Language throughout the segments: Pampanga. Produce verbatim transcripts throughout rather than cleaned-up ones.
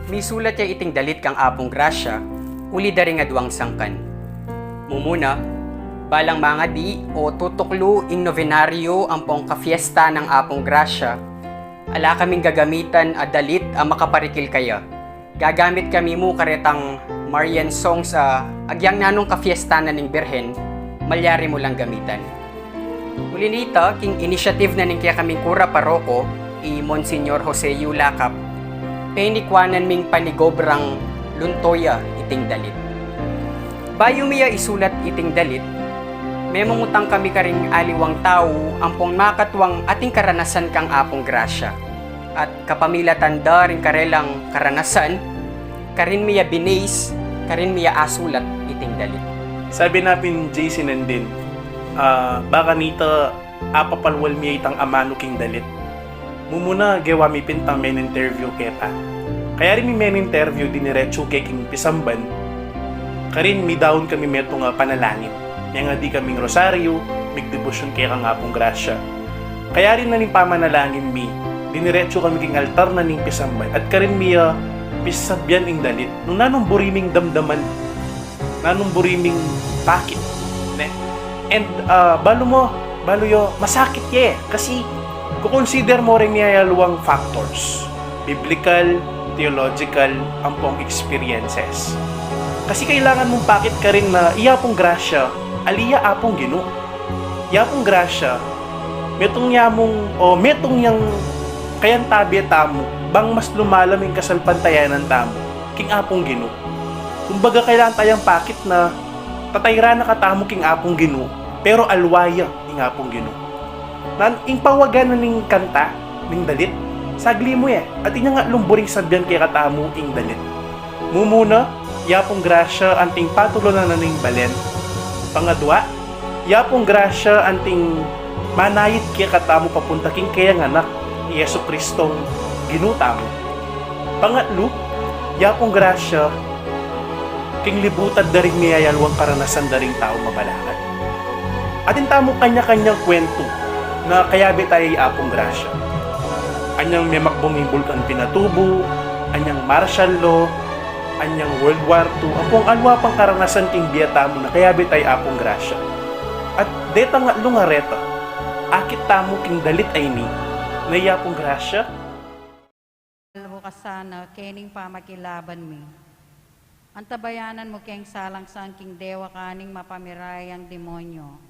Misulat ya iting dalit kang Apung Grasya, uli da ring aduang sangkan. Mumuna, balang mangadi o tutuklu ing novenario ampong kafiesta nang Apung Grasya, ala kaming gagamitan a dalit a makaparikil kaya. Gagamit kami mu karetang Marian songs a agyang nanung kafiesta na ning Birhen, malyari mu lang gamitan. Uli nita, king initiative na ning kekaming kura paroko, i Monsignor Jose Yu Lakap, penikuanan ming panigobrang lunto ya iting dalit. Bayu mi ya isulat iting dalit, memungutang kami karing aliwang tau ampong makatwang ating karanasan kang Apung Grasya. At kapamilatan da ring karelang karanasan, karin mi ya binis, karin mi ya asulat iting dalit. Sabi na pin J C Nandin, ah, baka nita apapalwal mi ya itang amanu king dalit. Mumuna, gewa mi pin itang men-interview keta. Kaya rin mi men-interview diniretsu ke king pisamban, karin midaun kami metung a panalangin. Mengadi kaming rosaryo, migdebosyon kekang Apung Grasya. Kaya rin na ning pamanalangin mi, diniretsu kami king altar na ning pisamban, at karin mi ya pisasabian ing dalit, nung nanung buri ming damdaman, nanung buri ming pakit, ne? And, ah, balu mo, balu yo, masakit ye, kasi kukonsider mo rin ya aliwang factors, biblical, theological, ampong experiences. Kasi kailangan mung pakit karin na i Apung Grasya, ali ya Apung Ginu. I Apung Grasya, metung ya mung, o metung yang kayantabe tamu, bang mas lumalam ing kasalpantayanan tamu king Apung Ginu. Kumbaga, kailangan tayang pakit na tatayran na katamu king Apung Ginu, pero alwa ya ing Apung Ginu. Nan, ing pawagan na ning kanta, ning dalit, sagli mu ya, at inya nga lumburing sabian kekatamu ing dalit. Mumuna, i Apung Grasya anting patulunan na ning balen. Pangadwa, i Apung Grasya anting manayit kekatamu papunta king keyang Anak, i Jesu Cristong Ginu tamu. Pangatlu, i Apung Grasya king libutad da ring miyayaliwang karanasan da ring tau mabalakat. Atin tamung kanya-kanyang kwentu na kayabe taya i Apung Grasya. Anyang memakbung ing Bulkan Pinatubo, anyang martial law, anyang World War two, ampong aliwa pang karanasan king bie tamu na kayabe taya i Apung Grasya. At detang atlu a reta, akit tamu king dalit a ini, na i Apung Grasya. Albu ka sana kening pamakilaban mi. Antabayanan mu keng salangsang king dewa kaning mapamirayang demonyo.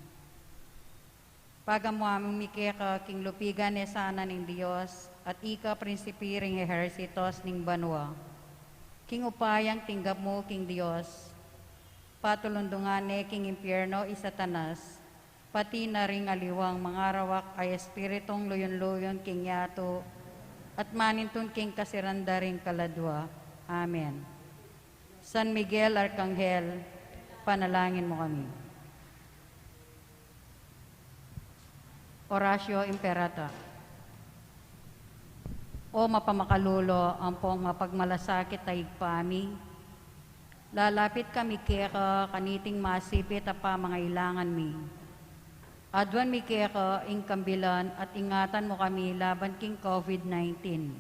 Pagamuan mi keka king lupigan e sana ning Dios, at ika prinsipi ring ehersitos ning banua. King upayang tinggap mu king Dios, patulundungan ne king impierno i Satanas, pati na ring aliwang mangarawak a espiritung luyun-luyun king yatu, at manintun king kasiran da ring kaladua. Amen. San Miguel Arkanghel, panalangin mu kami. Oratio Imperata. O mapamakalulu ampong mapagmalasakit a Ibpa mi, lalapit kami keka kaniting masipit a pamangailangan mi. Aduan mi keka ing kambilan at ingatan mu kami laban king COVID nineteen.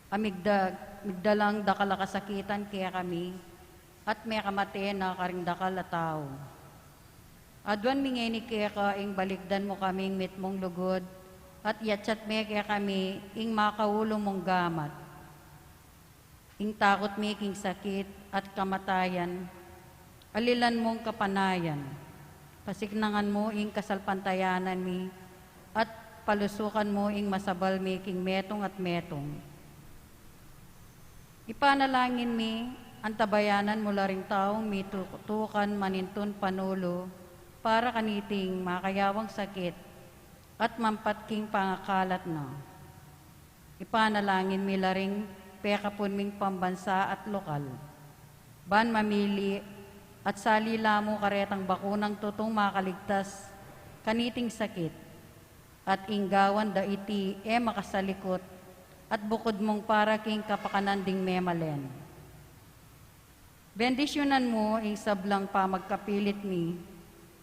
A migda-, migdalang dakal a kasakitan kekami, at mekamate na karing dakal a tau. Aduan mi ngeni keka ing balikdan mu kaming mitmung lugud, at yatsat me kekami ing makaulu mung gamat. Ing takut mi king sakit at kamatayan, alilan mung kapanayan. Pasiknangan mu ing kasalpantayanan mi, at palusukan mu ing masabal mi king metung at metung. Ipanalangin mi, antabayanan mu la ring taung mitutukan manintun panulu para kaniting makayawang sakit at mampat king pangakalat na. Ipanalangin mi la ring pekapun ming pambansa at lokal. Ban mamili at sali la mu karetang bakunang tutung makaligtas kaniting sakit. At ing gawan da iti e makasalikut, at bukud mung para king kapakanan ding memalen. Bendisyunan mu ing sablang pamagkapilit mi,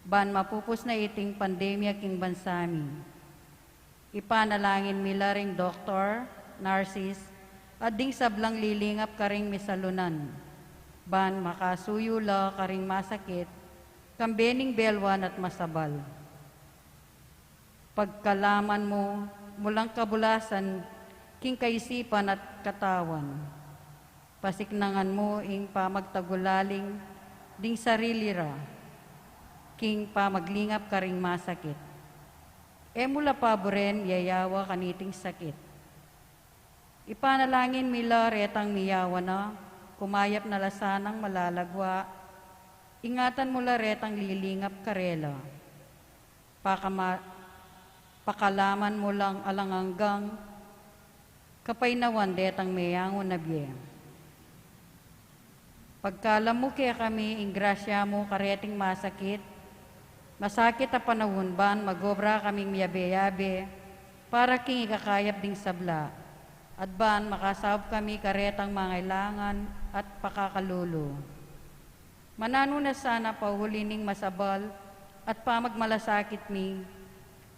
ban mapupus na iting pandemya king bansa mi. Ipanalangin mi la ring doktor, nurses, at ding sablang lilingap karing misalunan, ban makasuyu la karing masakit, kambe ning belwan at masabal. Pagkalaman mu, mu lang kabulasan king kaisipan at katawan. Pasiknangan mu ing pamagtagulaling ding sarili ra, king pamaglingap karing masakit. E mu la paburen yayawa kaniting sakit. Ipanalangin mi la retang miyawa na, kumayap na la sanang malalagwa, ingatan mu la retang lilingap karela. Pakama-, pakalaman mu lang alang anggang kapaynawan detang meyangu na bie. Pagkalam mu kekami ing grasya mu kareting masakit, masakit a panaun ban mag-obra kaming miyabe-yabe para king ikakayap ding sabla, at ban makasaup kami karetang mangailangan at pakakalulu. Mananu na sana pauli ning masabal at pamagmalasakit mi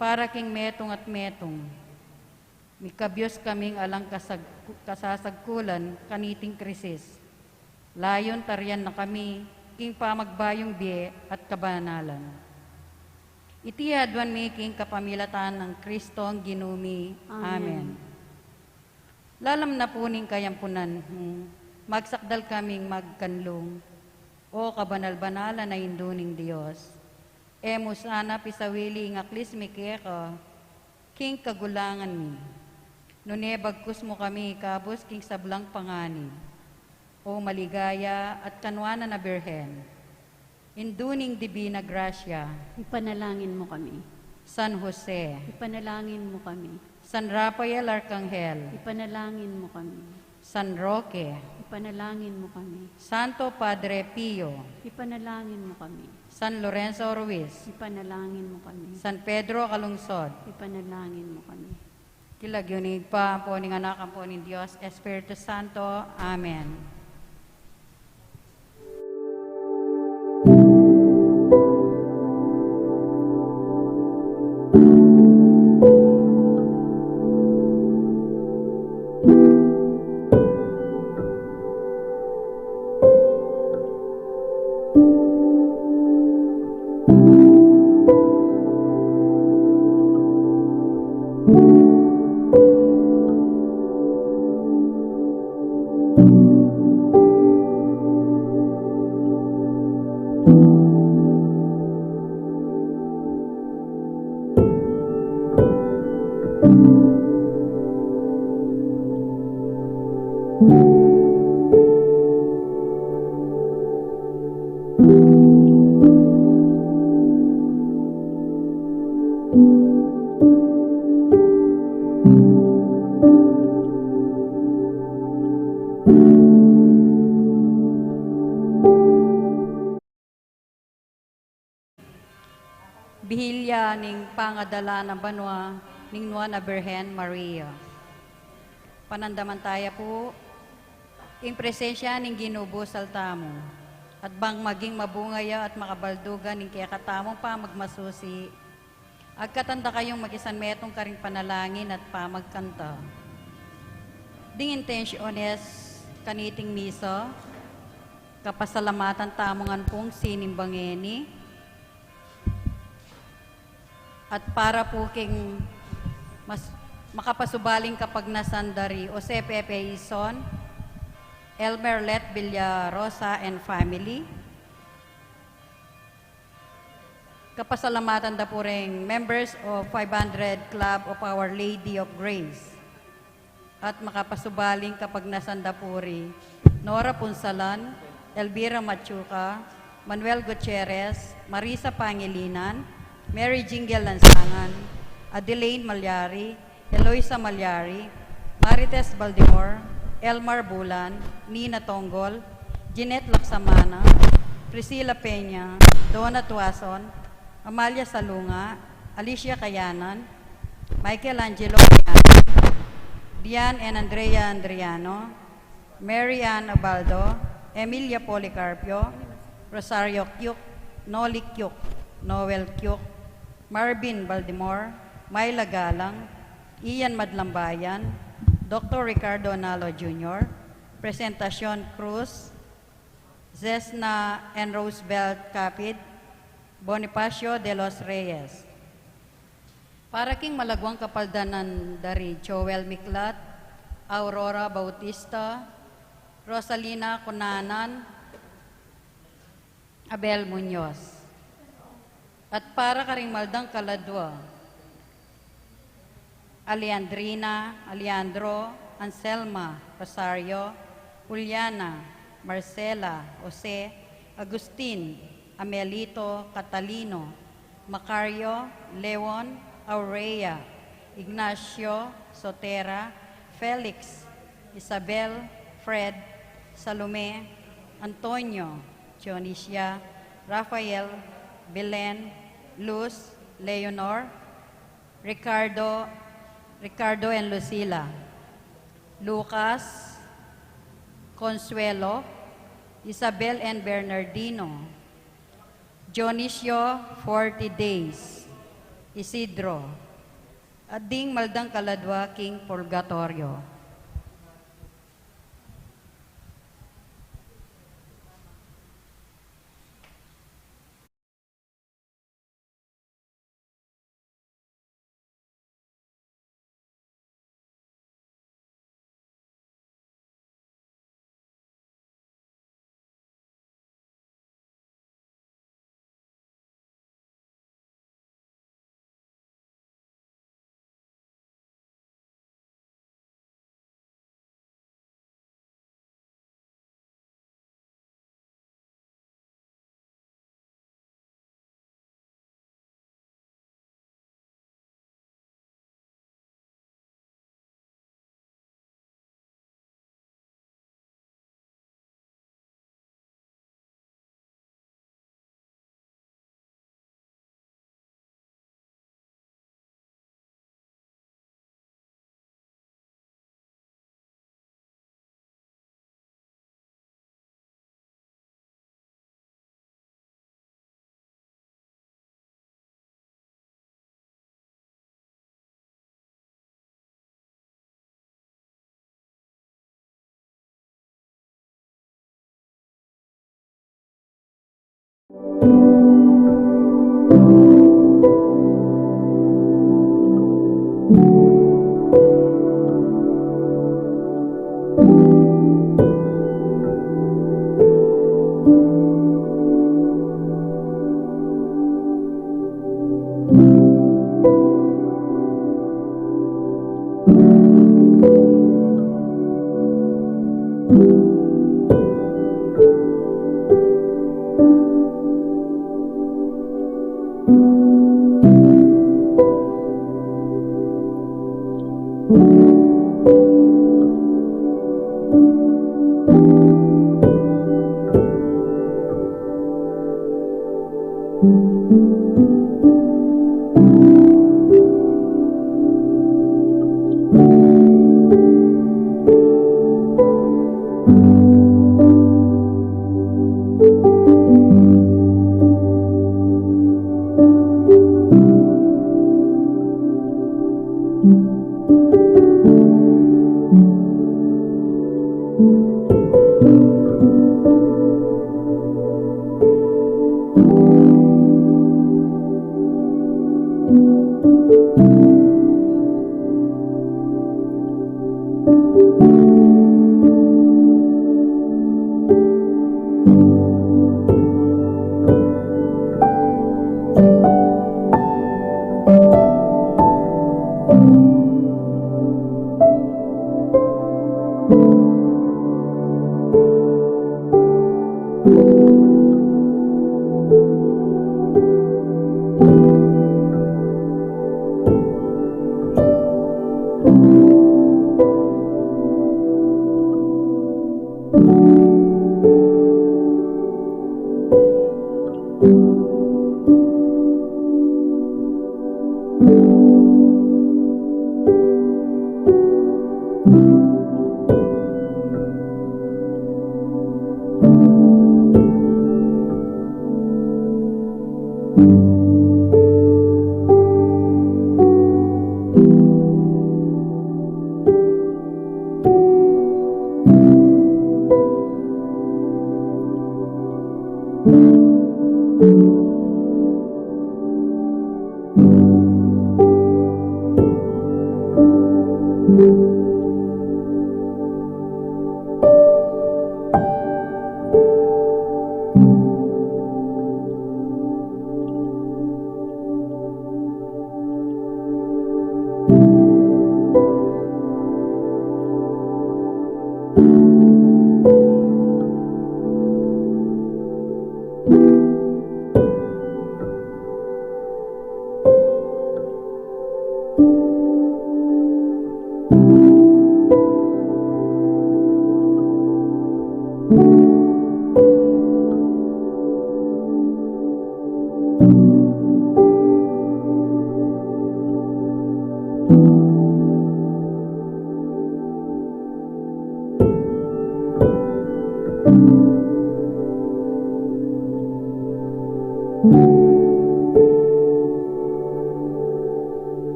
para king metung at metung. Mikabyus kaming alang kasag-, kasasagkulan kaniting krisis. Layun tarian na kami king pamagbayung bie at kabanalan. Iti aduan mi king kapamilatan nang Kristong Ginu mi. Amen. Amen. Lalam na pu ning kayampunan mu, magsakdal kaming magkanlung, O kabanal-banalan a Indu ning Dios. E mu sana pisawili ing aklis mi keka king kagulangan mi, nune bagkus mu kami ikabus king sablang panganib. O maligaya at kanuanan a Birhen, Indu ning Dibina Grasya. Ipanalangin mu kami. San Jose. Ipanalangin mu kami. San Rafael Arkanghel. Ipanalangin mu kami. San Roque. Ipanalangin mu kami. Santo Padre Pio. Ipanalangin mu kami. San Lorenzo Ruiz. Ipanalangin mu kami. San Pedro Calungsod. Ipanalangin mu kami. King lagyu ning Ibpa, ampo ning Anak, ampo ning Dios Espiritu Santo. Amen. Bihilya ning pangadala nang banua ning Nuan a Birhen Maria. Panandamantaya pu ing presensya ning Ginu busal tamu, at bang maging mabunga ya at makabaldugan ing kekatamung pamagmasusi, agkatan da kayung makisanmetung karing panalangin at pamagkanta. Ding intensyones kaniting misa, kapasalamatan tamu ngan pung sinimba ngeni. At para pu king mas-, makapasubaling kapagnasan da ri Jose Pepe Ison, Elmer Let Villarosa and family. Kapasalamatan da pu ring members of five hundred Club of Our Lady of Grace. At makapasubaling kapagnasan da pu ri Nora Punsalan, Elvira Machuca, Manuel Gutierrez, Marisa Pangilinan, Mary Jingle Lansangan, Adeline Malyari, Eloisa Malyari, Marites Baldemor, Elmar Bulan, Nina Tonggol, Jeanette Laksamana, Priscilla Peña, Donna Tuason, Amalia Salunga, Alicia Kayanan, Michael Angelo Kayanan, Dian and Andrea Andriano, Mary Ann Abaldo, Emilia Policarpio, Rosario Kiuk, Noli Kiuk, Noel Kiuk, Marvin Baldemor, Myla Galang, Ian Madlambayan, Doktor Ricardo Nalo Junior, Presentacion Cruz, Zesna and Roosevelt Capid, Bonifacio de los Reyes. Para king malaguang kapaldanan da ri Joel Miklat, Aurora Bautista, Rosalina Cunanan, Abel Muñoz. At para karing maldang kaladua, Aleandrina, Aleandro, Anselma, Rosario, Juliana, Marcela, Jose, Agustin, Amelito, Catalino, Macario, Leon, Aurea, Ignacio, Sotera, Felix, Isabel, Fred, Salome, Antonio, Dionisia, Rafael, Belen, Luz, Leonor, Ricardo, Ricardo and Lucila, Lucas, Consuelo, Isabel and Bernardino, Dionisio, forty days, Isidro, at ding maldang kaladua king purgatorio.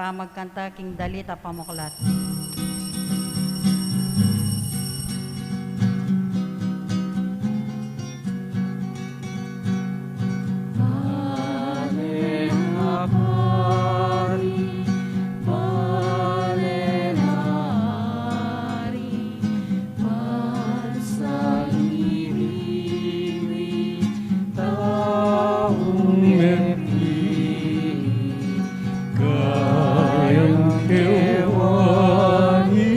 Pamagkanta king dalit a pamuklat. Kayang kewani,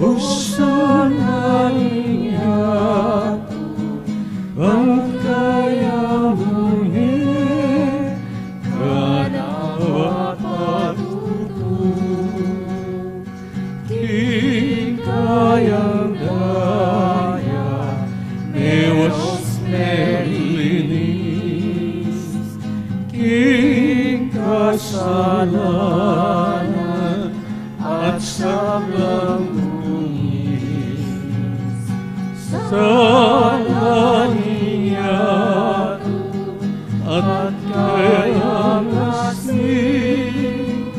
usan na ning yatu, bang kaya mu ne, kanapat patutu. King kayang daya, mewas melinis, king kasalanan at sablang dungis. Sala ning yatu at kayang asning,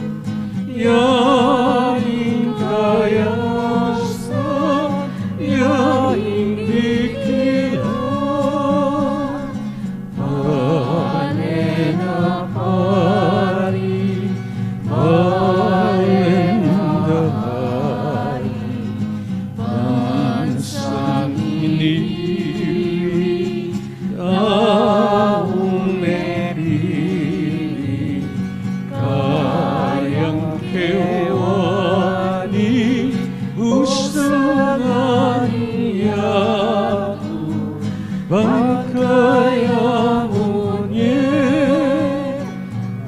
ya ing kayang asning, ya ing dikilan. Balen a pari, balen a hari, bansang iniwi, taung mepili, kayang kewani, usan na ning yatu, bang kaya mu ne,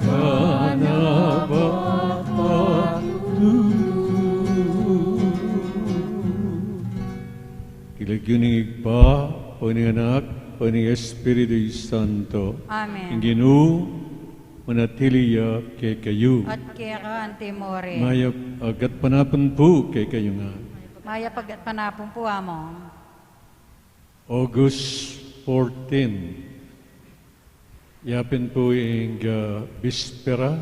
kanapat patutu. King lagyu ning Ibpa, o ning Anak, o ning Espiritu Santo. Amen. Ing Ginu manatili ya kekayu. At keka anti mu rin. Mayap a gatpanapun pu kekayu ngan. Mayap a gatpanapun pu, Among. August fourteen. Ya pin pu ing, ah, bispera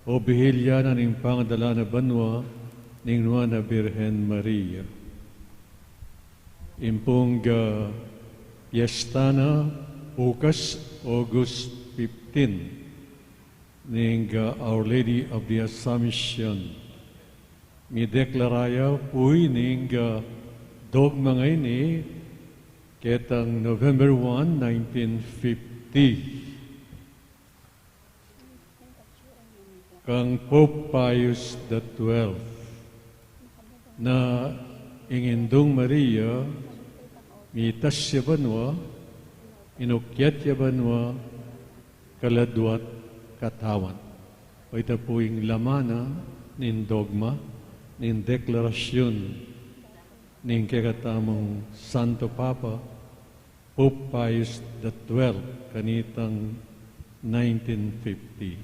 o bihilya na ning pangadalan a banua ning Nuan a Birhen Maria. Ing pung, ah, piesta na bukas, August fifteen, ning, ah, Our Lady of the Assumption. Mideklara ya pu ning, ah, dogma ngeni ketang November one, nineteen fifty. Kang Pope Pius the twelfth, na ing Indung Maria, mitas ya banua, inukyat ya banua, kaladwa't katawan. O ita pu ing laman na ning dogma, ning deklarasyun ning kekatamung Santo Papa, Pope Pius the twelfth, kanitang nineteen fifty.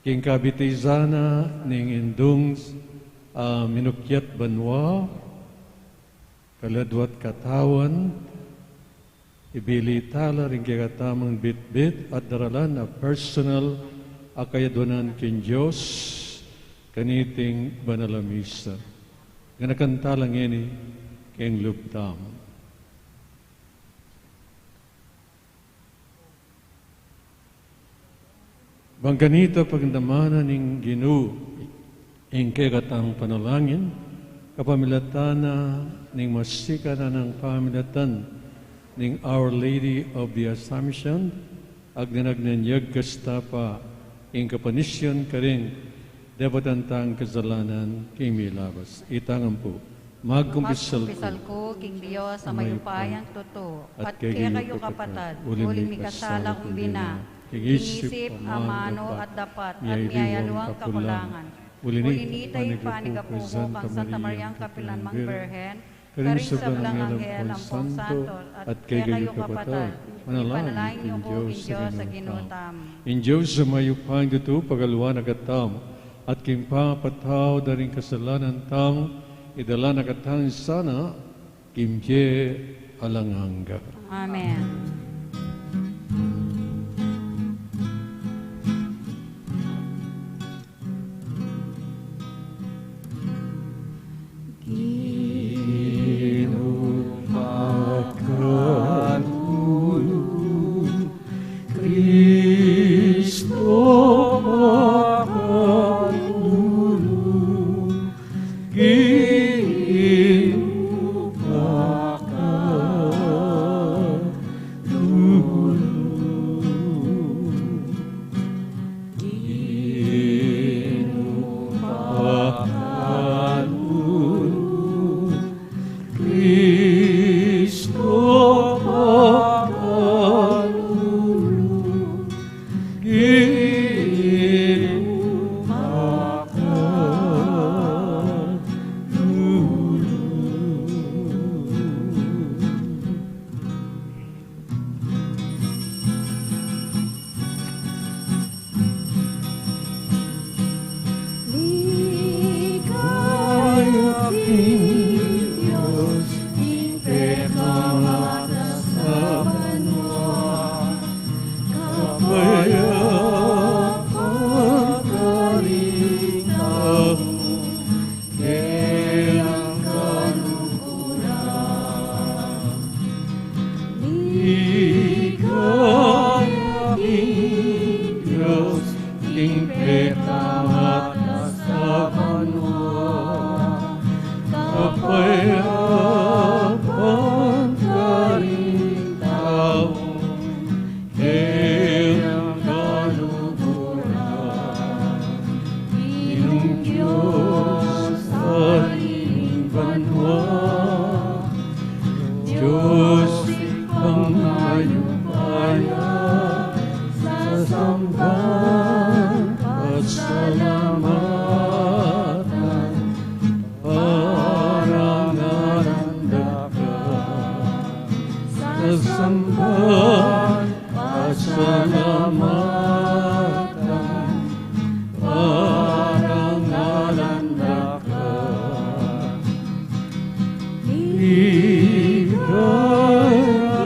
King kabitizan na ning Indung, ah, minukyat banua, kaladwa't katawan, ibili tala ring kekatamung bitbit at daralan a personal a kayadwanan king Dios, kaniting banal a misa. Ganakan tala ngeni king lub tamu. Bang kanita pagdamanan ning Ginu ing kekatang panalangin, kapamilatan na ning masikan a nang pamilatan ning Our Lady of the Assumption, agna-agna niyag kasta pa ing kapanisyan karing depatan tang kasalanan king milabas. Itang ampu. Magkumpisal ku king Dios a mayupayang tutu, at kekayu kapatad, uling mikasala ku bina king isip, amanu, at dapat, at miyayaliwang kakulangan. Uli nita, panigapu ku kang Santa Mariang kapilan man Birhen, karing sablang anghel ampong santo, at kekayu kapatad, ipanalangin yu ku king Dios a Ginu tamu. Ing Dios a mayupayang tutu, pagaluan na katamu, at king pangapatawad da ring kasalanan tamu, idala na katamu sana king bie alang angga. Amen. Ginu pakalulu, Kristo pakalulu, Ginu pakalulu. Ginu pakalulu, Kristo pakalulu, Ginu pakalulu. Ligaya king Dios, king pekamatas a banua, kapayapan karing tau, keng kaluguran. Ligaya king Dios, king pekamatas a banua, kapayapan karing tau, keng kaluguran. Ing Dios a king banua, Dios Ibpang mayupaya, sasamban, pasalamatan, parangalan da ka, sasamban, pasalamatan, parangalan da ka. Ligaya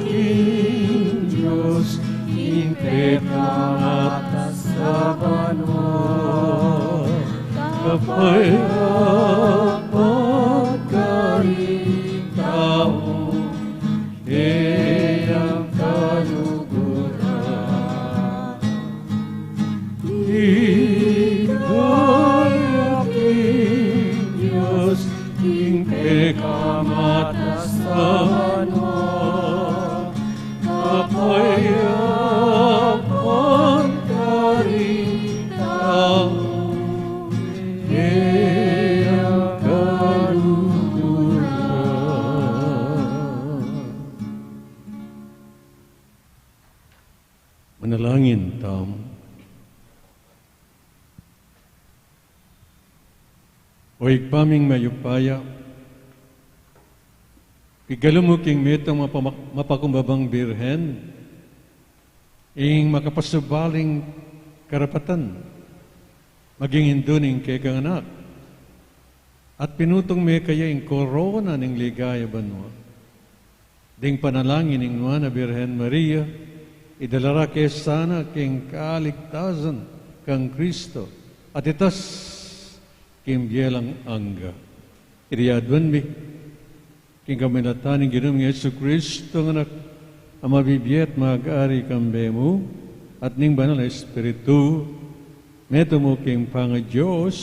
king Dios, king pekamatas a banua, kapayapan karing tau, keng kaluguran. Ligaya king Dios, king pekamatas a banua, kapayapan karing tau, keng kaluguran. Manalangin tamu. O Ibpa ming mayupaya, pigalu mu king metung mapama-, mapakumbabang Birhen ing makapasubaling karapatan maging indu ning kekang anak, at pinutung me kaya ing korona ning ligaya banua. Ding panalangin ning Nuan a Birhen Maria, idala ra ke sana king kaligtasan kang Kristo, at itas king bie alang angga. Iti aduan mi king kapamilatan ning Ginu ming Jesucristo, a Anak, a mabibie at mag-ari kambe mu, at ning Banal a Espiritu, metung mu king pangaDios,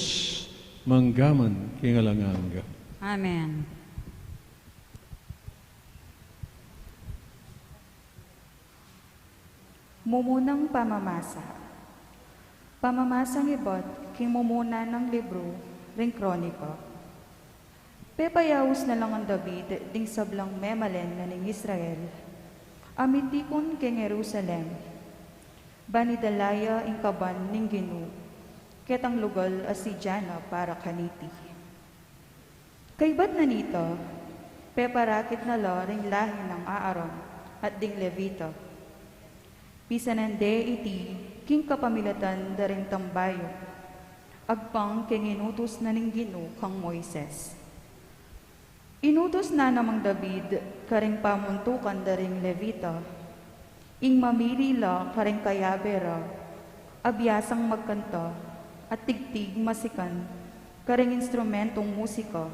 mangga man king alang angga. Amen. Mumunang pamamasa. Pamamasang ibat king mumuna nang libru ring Kroniko. Pepayaus na la ngan David ding sablang memalen na ning Israel, a mitikun king Jerusalem, ban idala ya ing kaban ning Ginu ketang lugal a sidya na para kaniti. Kaybat na nita, peparakit na la ring lahi nang Aaron at ding Levita. Pisanan de iti king kapamilatan da ring tambayu, agpang king inutus na ning Ginu kang Moises. Inutus na namang David karing pamuntukan da ring Levita, ing mamili la karing kayabe ra a biasang magkanta at tigtig masikan karing instrumentung musika,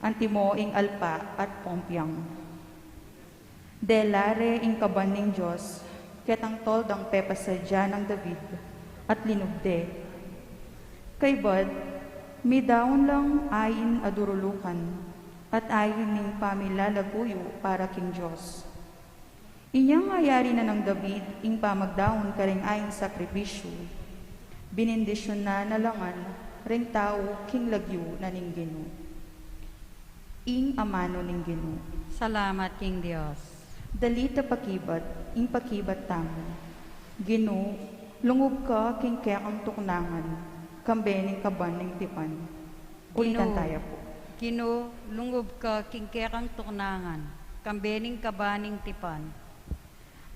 antimo ing alpa at pompiang. Dela re ing kaban ning Dios ketang toldang pepasadya nang David at linub de. Kaybat, midaun lang ain a durulukan at ain ning pamilalaguyu para king Dios. Inyang ayari na nang David ing pamagdaun karing ain sakripisyu, binendisyunan na la ngan ring tau king lagyu na ning Ginu. Ing amanu ning Ginu. Salamat king Dios. Dalita pakibat, ing pakibat tamu. Ginu, lungub ka king kekang tuknangan, kambe ning kaban ning tipan. Ulitan Ginu, taya pu. Ginu, lungub ka king kekang tuknangan, kambe ning kaban ning tipan.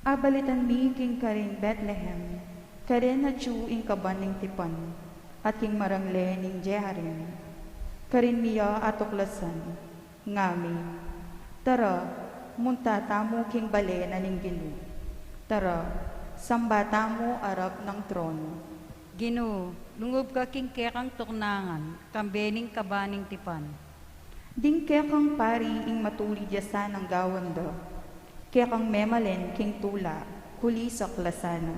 Abalitan mi king karing Betlehem, karin atyu ing kaban ning tipan, at king marangle ning Jeharim, karin mi ya atuklasan, ngami, tara, munta tamu king bale na ning Ginu. Tara, samba tamu arap nang tronu. Ginu, lungub ka king kekang tuknangan, kambe ning kaban ning tipan. Ding kekang pari ing matulid ya sanang gawan da, kekang memalen king tula, kulisak la sana.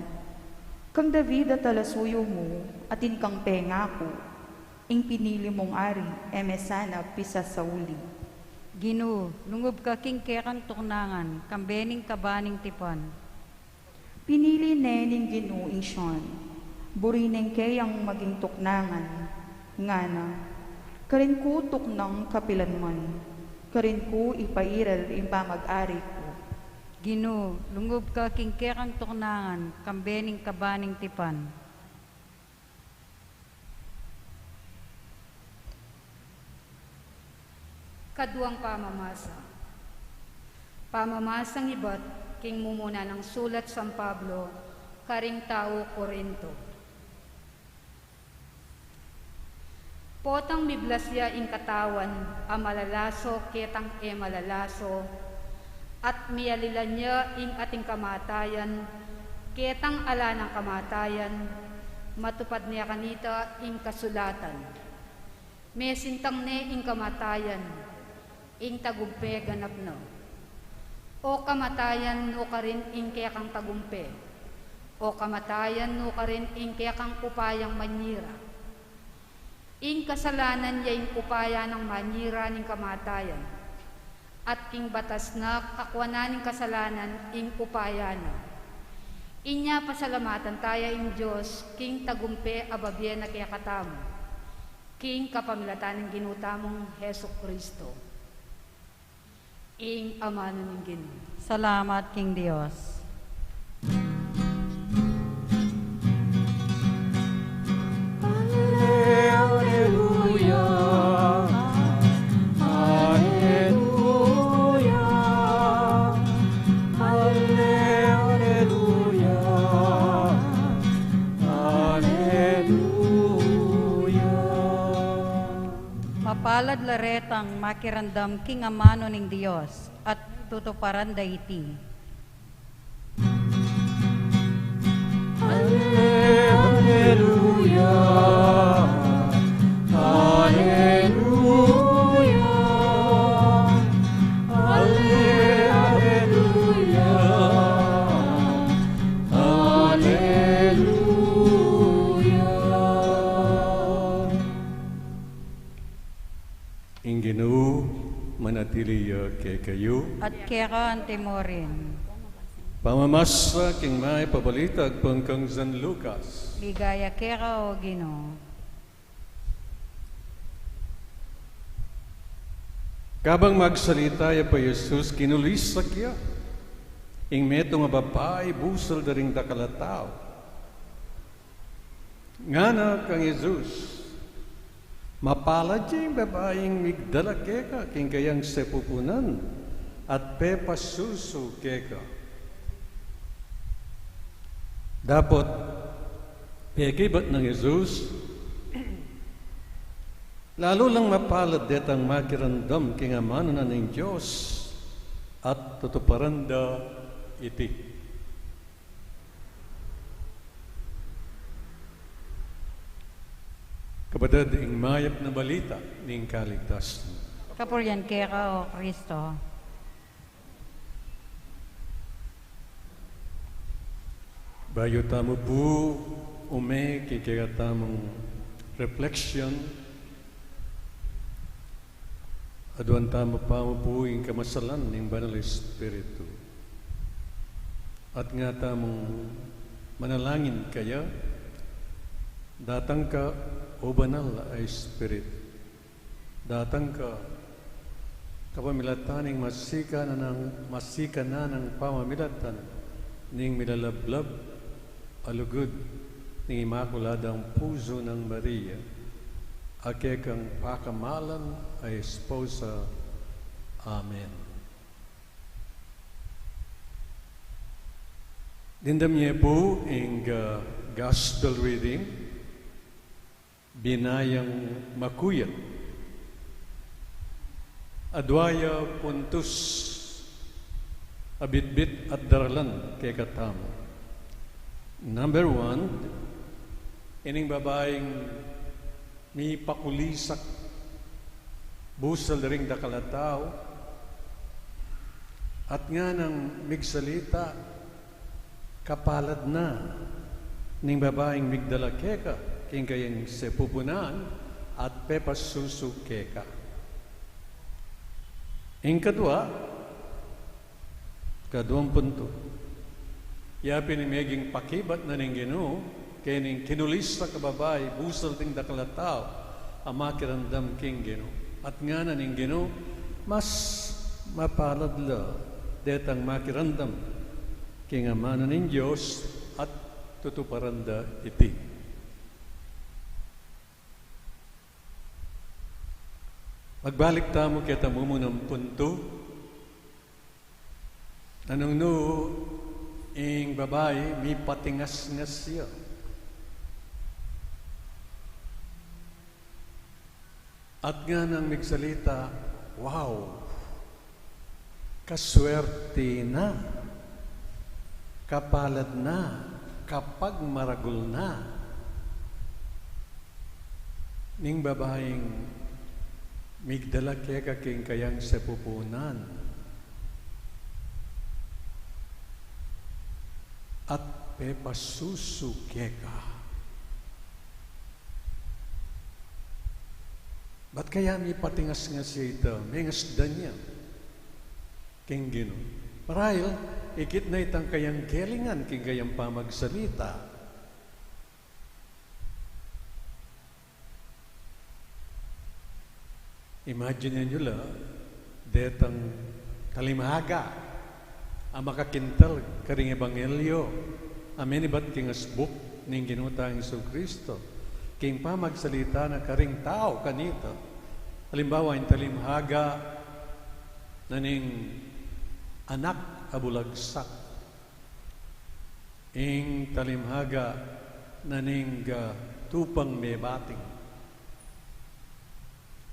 Kang David a talasuyu mu, atin kang pengaku, ing pinili mung ari, e me sana pisasauli. Ginu, lungub ka king kekang tuknangan, kambe ning kaban ning tipan. Pinili ne ning Ginu ing Sion, buri neng keyang maging tuknangan, ngana, karin ku tuknang kapilanman, karin ku ipairal ing pamag-ari ku. Ginu, lungub ka king kekang tuknangan, kambe ning kaban ning tipan. Kaduang pamamasa. Pamamasang ibat king mumuna nang sulat San Pablo karing tau Corinto. Potang miblas ya ing katawan a malalaso ketang e malalaso, at mialilan ya ing ating kamatayan ketang ala nang kamatayan, matupad ne kanita ing kasulatan. Mesintang ne ing kamatayan, ing tagumpe ganap na. O kamatayan, nu karin ing kekang tagumpe? O kamatayan, nu karin ing kekang upayang manyira? Ing kasalanan ya ing upaya nang manyira ning kamatayan, at king batas na kakuanan ning kasalanan ing upaya na. Inya pasalamatan taya ing Dios king tagumpe a babie na kekatamu, king kapamilatan ning Ginu tamung Jesucristo. Ing amanu ning Ginu. Salamat king Dios. Alleluia, alleluia, alleluia, alleluia. Mapalad la retang makiramdam king amanu ning Dios, at tutuparan da iti. Alleluia, Ing Ginu manatili ya kekayu. At keka anti murin. Pamamasa king Mayap a Balita agpang kang San Lucas. Ligaya keka, O Ginu. Kabang magsalita ya pa i Jesus, kinulisak ya ing metung a babai busal da ring dakal a tau. Ngana kang Jesus, "Mapalad ya ing babaing migdala keka king kayang sepupunan at pepasusu keka." Dapot pekibat nang Jesus, "Lalu lang mapalad detang makiramdam king amanu na ning Dios at tutuparan da iti." Kapatad, ing Mayap a Balita ning kaligtasan. Kapurian keka, O Kristo. Bayu tamu pu ume king kekatamung reflection, aduan tamu pa mu pu ing kamasalan ning Banal Espiritu. At nga tamung manalangin kaya, "Datang ka, O Banal a Espiritu. Datang ka, kapamilatan ning masikan nang, masikan nang pamamilatan ning milalablab a lugud ning Imakuladang Pusu nang Maria, a kekang pakamalan a esposa." Amen. Dimdam ye pu ing, uh, gospel reading, binayang makuyat. Adua ya puntus a bitbit at daralan kekatamu. Number one, ining babaing mipakulisak busal da ring dakal a tau, at nganang migsalita, "Kapalad na ning babaing migdala keka king kayang sepupunan at pepasusu keka." Ing kadua, kaduang puntu. Ya pin ing meging pakibat na ning Ginu kening kinulisak a babai busal ding dakal a tau a makiramdam king Ginu. At ngana ning Ginu, "Mas mapalad la detang makiramdam king amanu ning Dios at tutuparan da iti." Magbalik tamu keta mumunang puntu. Nanung nu ing babai, mipatingasngas ya. At nganang migsalita, "Wow! Kaswerte na, kapalad na, kapagmaragul na ning babaing migdala keka king kayang sepupunan at pepasusu keka." Bat kaya mipatingasngas ya ita, mengasdan ya king Ginu? Marahil ikit na itang kayang kelingan king kayang pamagsalita. Imagine yu la, detang talimhaga a makakintal karing ebanghelyo a menibat king asbuk ning Ginu tang Jesucristo king pamagsalita na karing tau kanita. Alimbawa, ing talimhaga na ning anak a bulagsak, ing talimhaga na ning, ah, tupang mebating,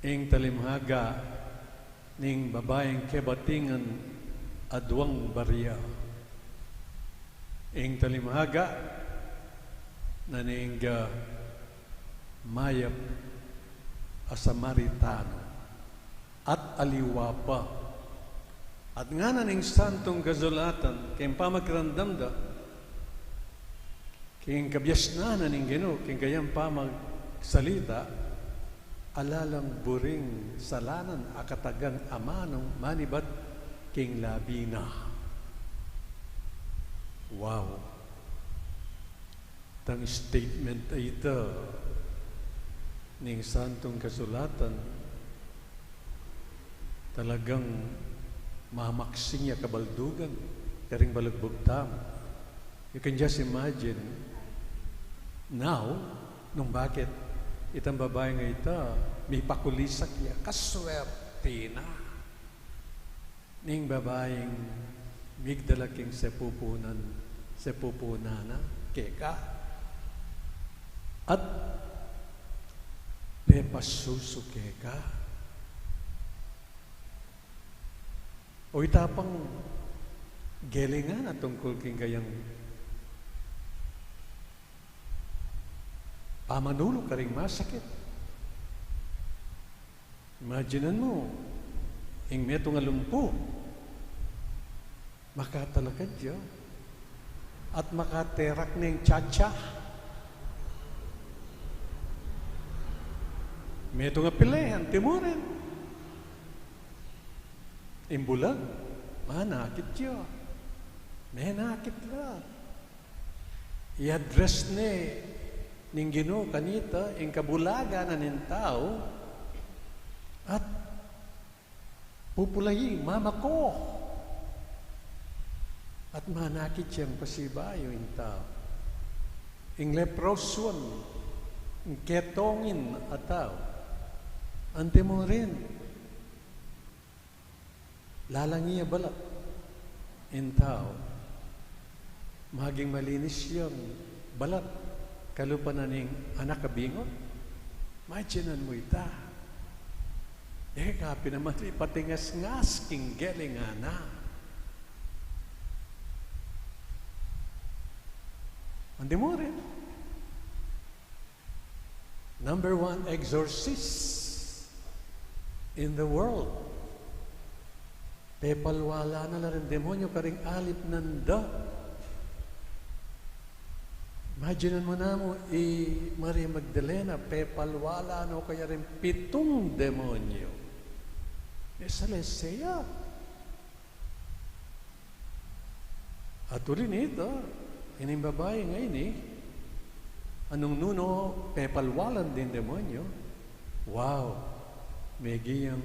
ing talimhaga ning babaing kebatingan a duang baria, ing talimhaga na ning, ah, mayap a Samaritano, at aliwa pa. At ngana ning Santung Kasulatan, king pamakiramdam da king kabiasnan na ning Ginu king kayang pamagsalita, Ala lang buring salanan a katagang amanung manibat king labi na. Wow! Tang statement a ita ning Santong Kasulatan, talagang mamaksing ya kabaldugan karing balugbug tamu. You can just imagine now, nung bakit itang babaing ita, mipakulisak ya, kaswerte na ning babaing migdala king sepupunan, sepupunan na keka, at pepasusu keka. O ita pang gelingan a tungkul king kayang pamanulu karing masakit. Imaginan mu, ing metung a lumpu, makatalakad ya, at makaterak neng cha-cha. Metung a pile, antimurin. Ing bulag, manakit ya. Menakit la. I-address ne ning Ginu kanita ing kabulagan na ning tau, at pupulayi, mamako, at manakit yang pasibayu ing tau. Ing leprosuan, ing ketongin a tau, antimurin, lalangi ya balat ing tau, maging malinis yang balat kalupa na ning anak a bingut. Imaginan mu ita. E ka pin naman ipatingasngas king gelingan na. Antimurin, number one exorcist in the world. Pepalwala na la ring demonyo karing alip nanda. Imaginan mu namu i Maria Magdalena, pepalwala na kaya ring pitung demonyo. Esa le seya. At uli nita, ining babai ngeni, nung nanu pepalwalan ding demonyo, wow, meging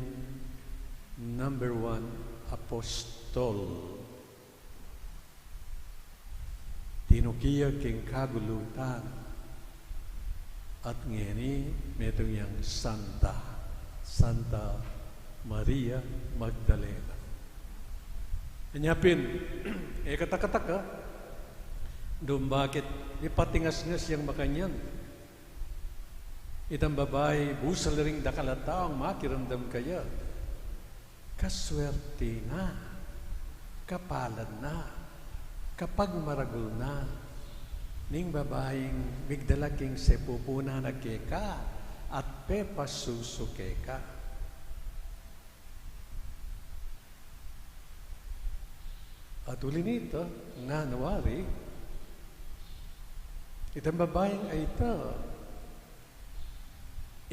number one apostol. Tinuki ya king kagulutan. At ngeni, metung yang santa, Santa Maria Magdalena. Anya pin, e ka takataka nung bakit mipatingasngas yang makanyan. Itang babai, busal ring dakal a taung makiramdam kaya. Kaswerte na, kapalad na, kapagmaragul na ning babaing migdala king sepupunan na keka at pepasusu keka. At uli nita, nganang wari, itang babaing ita,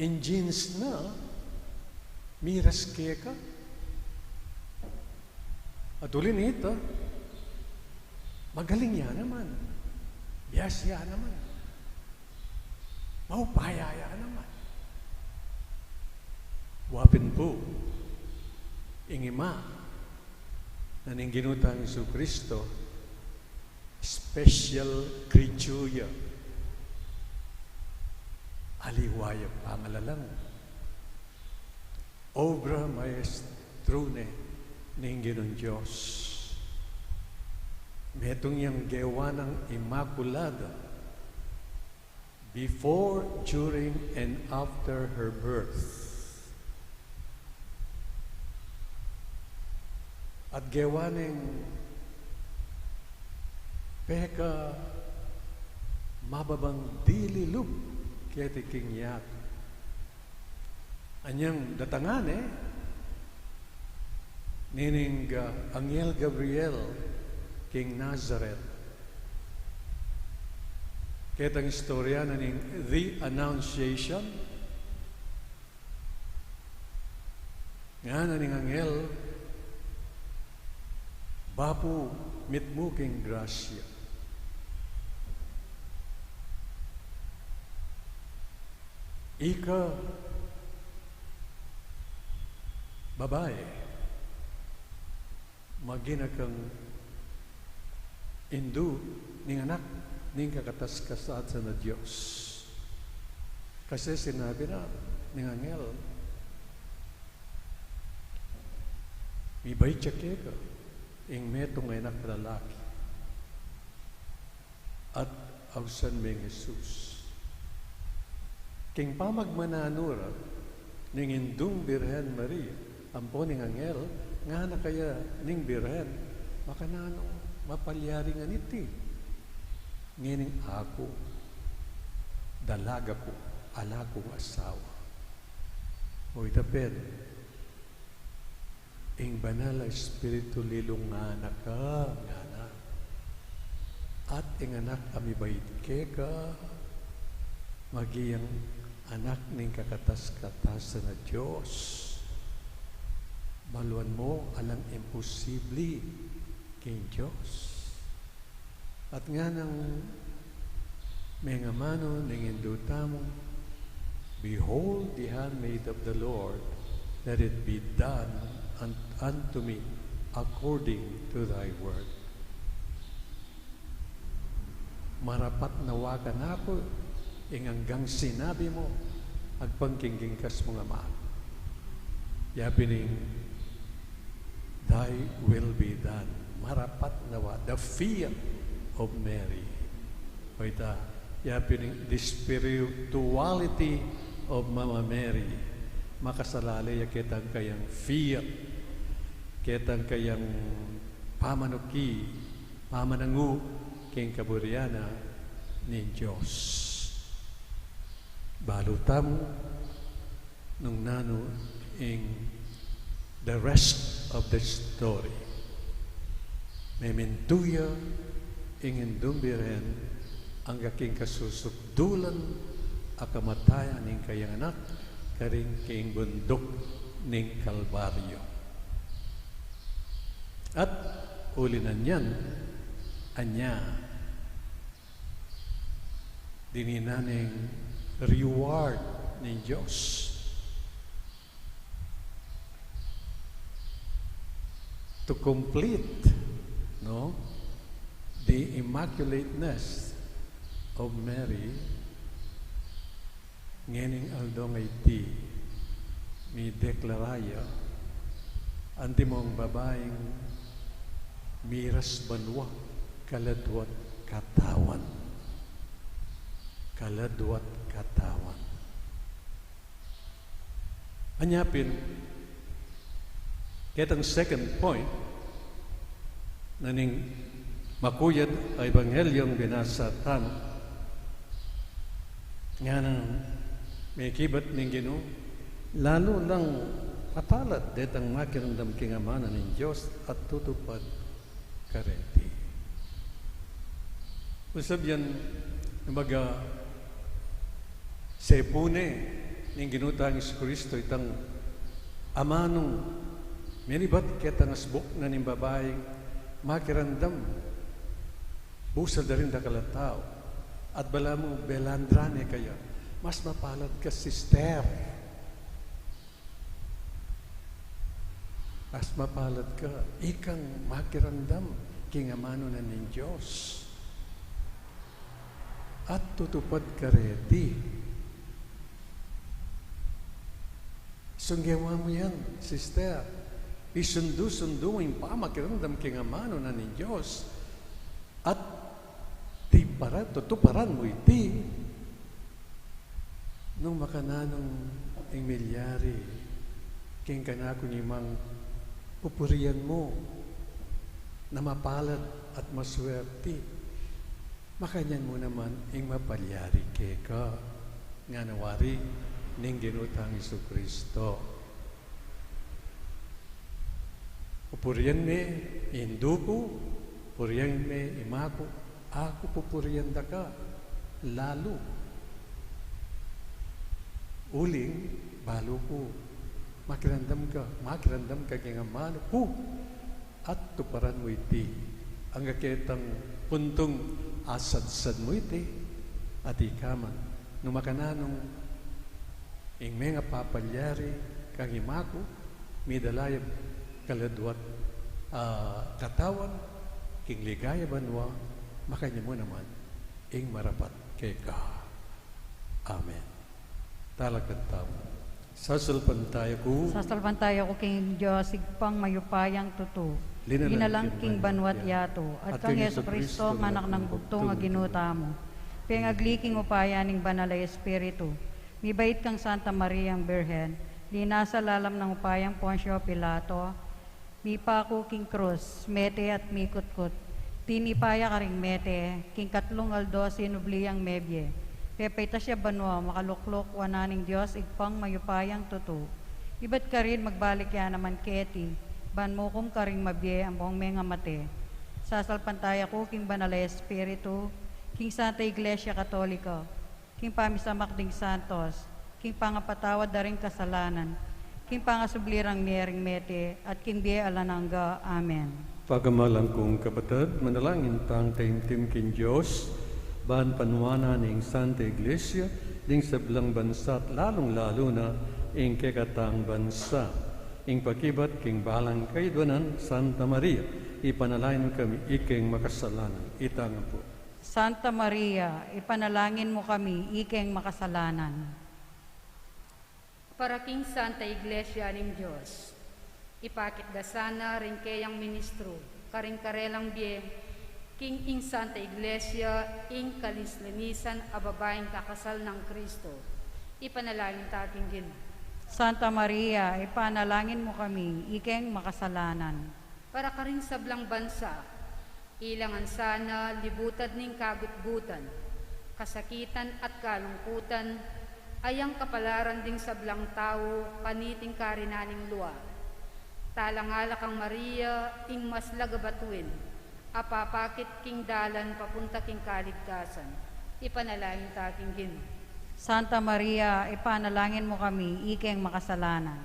ing genes na, miras keka. At uli nita, magaling ya naman. Biasa ya naman. Maupaya ya naman. Wa pin pu, ing Ima na ning Ginu tang Jesucristo, special creature ya. Aliwa ya pangalalang. Obra maestra ne ning Ginung Dios. Metung yang gewa nang Immaculada before, during, and after her birth. At gewa neng peka mababang dili lub keti king yatu. Anyang datangan ne, nining, ah, Anghel Gabriel king Nazareth. Ketang istorya na ning The Annunciation, Ngana ning anghel, "Bapu, mitmu king grasya. Ika babai, maging kang indu ning anak ning kakatas-katasan a Dios." Kasi sinabi na ning anghel, "Mibait ya keka ing metung a anak a lalaki, at ausan me ing Jesus." King pamagmananu ra ning Indung Birhen Maria, ampo ning anghel, ngana kaya ning Birhen, "Makananu mapalyari ngan iti? Ngening aku, dalaga ku, ala kung asawa." O ita pin, "Ing Banal a Espiritu lilungan na ka," ngana, "at ing anak a mibait keka, maging anak ning kakatas-katasan a Dios. Baluan mu, alang imposible king Dios." At nganang mengamanu ning Indu tamu, "Behold the handmaid of the Lord, let it be done un-, unto me according to thy word." Marapat na wa kanaku ing anggang sinabi mu, agpang king gingkas mung amanu. Ya pin ing "Thy will be done." Marapat na wa, the fear of Mary. O ita, ya pin ing the spirituality of Mama Mary. Makasalale ya ketang kayang fear, ketang kayang pamanuki, pamanangu king kaburian na ning Dios. Balu tamu nung nanu ing the rest of the story. Memintu ya ing Indung Birhen angga king kasusukdulan a kamatayan ning kayang anak karin king bunduk ning Kalbaryo. At uli na niyan, anya, dininan ing reward ning Dios to complete, no, the immaculateness of Mary. Ngening aldo a iti, mideklara ya, antimong babaing miras banua, kaladwa't katawan. Kaladwa't katawan. Anya pin, ketang second point na ning makuyad a ebanghelyo a binasa tamu, ngana, mekibat ning Ginu, lalu lang mapalad detang makiramdam king amanu ning Dios at tutupad kareti. Usab yan, kumbaga, sepune ning Ginu tang Jesucristo itang amanung menibat ketang asbuk na ning babaing makiramdam busal da ring dakal a tau. At balamu belandra ne kaya, "Mas mapalad ka, sister. Mas mapalad ka, ikang makiramdam king amanu na ning Dios at tutupad kareti." Sunggewa mu yan, sister. Isundu-sundu mu ing pamakiramdam king amanu na ning Dios at tupara-, tutuparan mu iti. Nung makananu ing milyari king kanaku, ing pupurian mu na mapalad at maswerti, makanyan mu naman ing mapalyari keka, ngana wari ning Ginu tang Jesucristo. Pupurian me ing indu ku, purian me ing ama ku, aku pupurian da ka lalu. Uling, balu ku, Makiramdam ka, makiramdam ka king amanu ku, at tuparan mu iti. Angga ketang puntung asadsad mu iti, at ika man, nu makananu ing mengapapalyari kang ima ku, midala ya kaladwat, ah, katawan, king ligaya banua, makanyan mu naman ing marapat keka. Amen. Talakad tamu. Sasalpantaya ku. Sasalpantaya ku king Dios, Ibpang mayupayang tutu. Linalang king banua't yatu. At kang Jesucristo, anak nang bugtung a Ginu tamu. Pengagli king upaya ning Banal a Espiritu. Mibait kang Santa Mariang Birhen. Linasa lalam nang upayang Poncio Pilato. Mipaku king krus, mete at mikutkut. Tinipa ya karing mete, king katlung aldo sinubli yang mebie. Pepaitas ya banua, makalukluk wanan ning Dios, Ibpang mayupayang tutu. Ibat karin magbalik ya naman keti, ban mukum karing mabie ampong mengamate. Sasalpantaya ku king Banal a Espiritu, king Santa Iglesia Katolika, king pamisamak ding santos, king pangapatawad da ring kasalanan, king pangasubli rang mie ring mete, at king bie alang angga. Amen. Pagamalan kung kapatad, manalangin tang taimtim king Dios, ban panuanan ning Santa Iglesia, ding sablang bansa at lalung-lalu na ing kekatang bansa. Ing pakibat king balang kayadwanan, Santa Maria, ipanalangin mu kami ikeng makasalanan. Itang ampo. Santa Maria, ipanalangin mu kami ikeng makasalanan. Para king Santa Iglesia ning Dios, ipakit da sana ring keyang ministru, karing karelang bie, king ing Santa Iglesia, ing kalinis-linisan a babaing kakasal nang Kristo. Ipanalangin ta king Ginu. Santa Maria, ipanalangin mu kami ikeng makasalanan. Para karing sablang bansa, ilangan sana libutad ning kagutgutan, kasakitan at kalungkutan, ayang kapalaran ding sablang tau kaniting karinan ning lua. Talangala kang Maria, ing maslag a batuin, a papakit king dalan papunta king kaligtasan. Ipanalangin ta king Ginu. Santa Maria, ipanalangin mu kami ikeng makasalanan.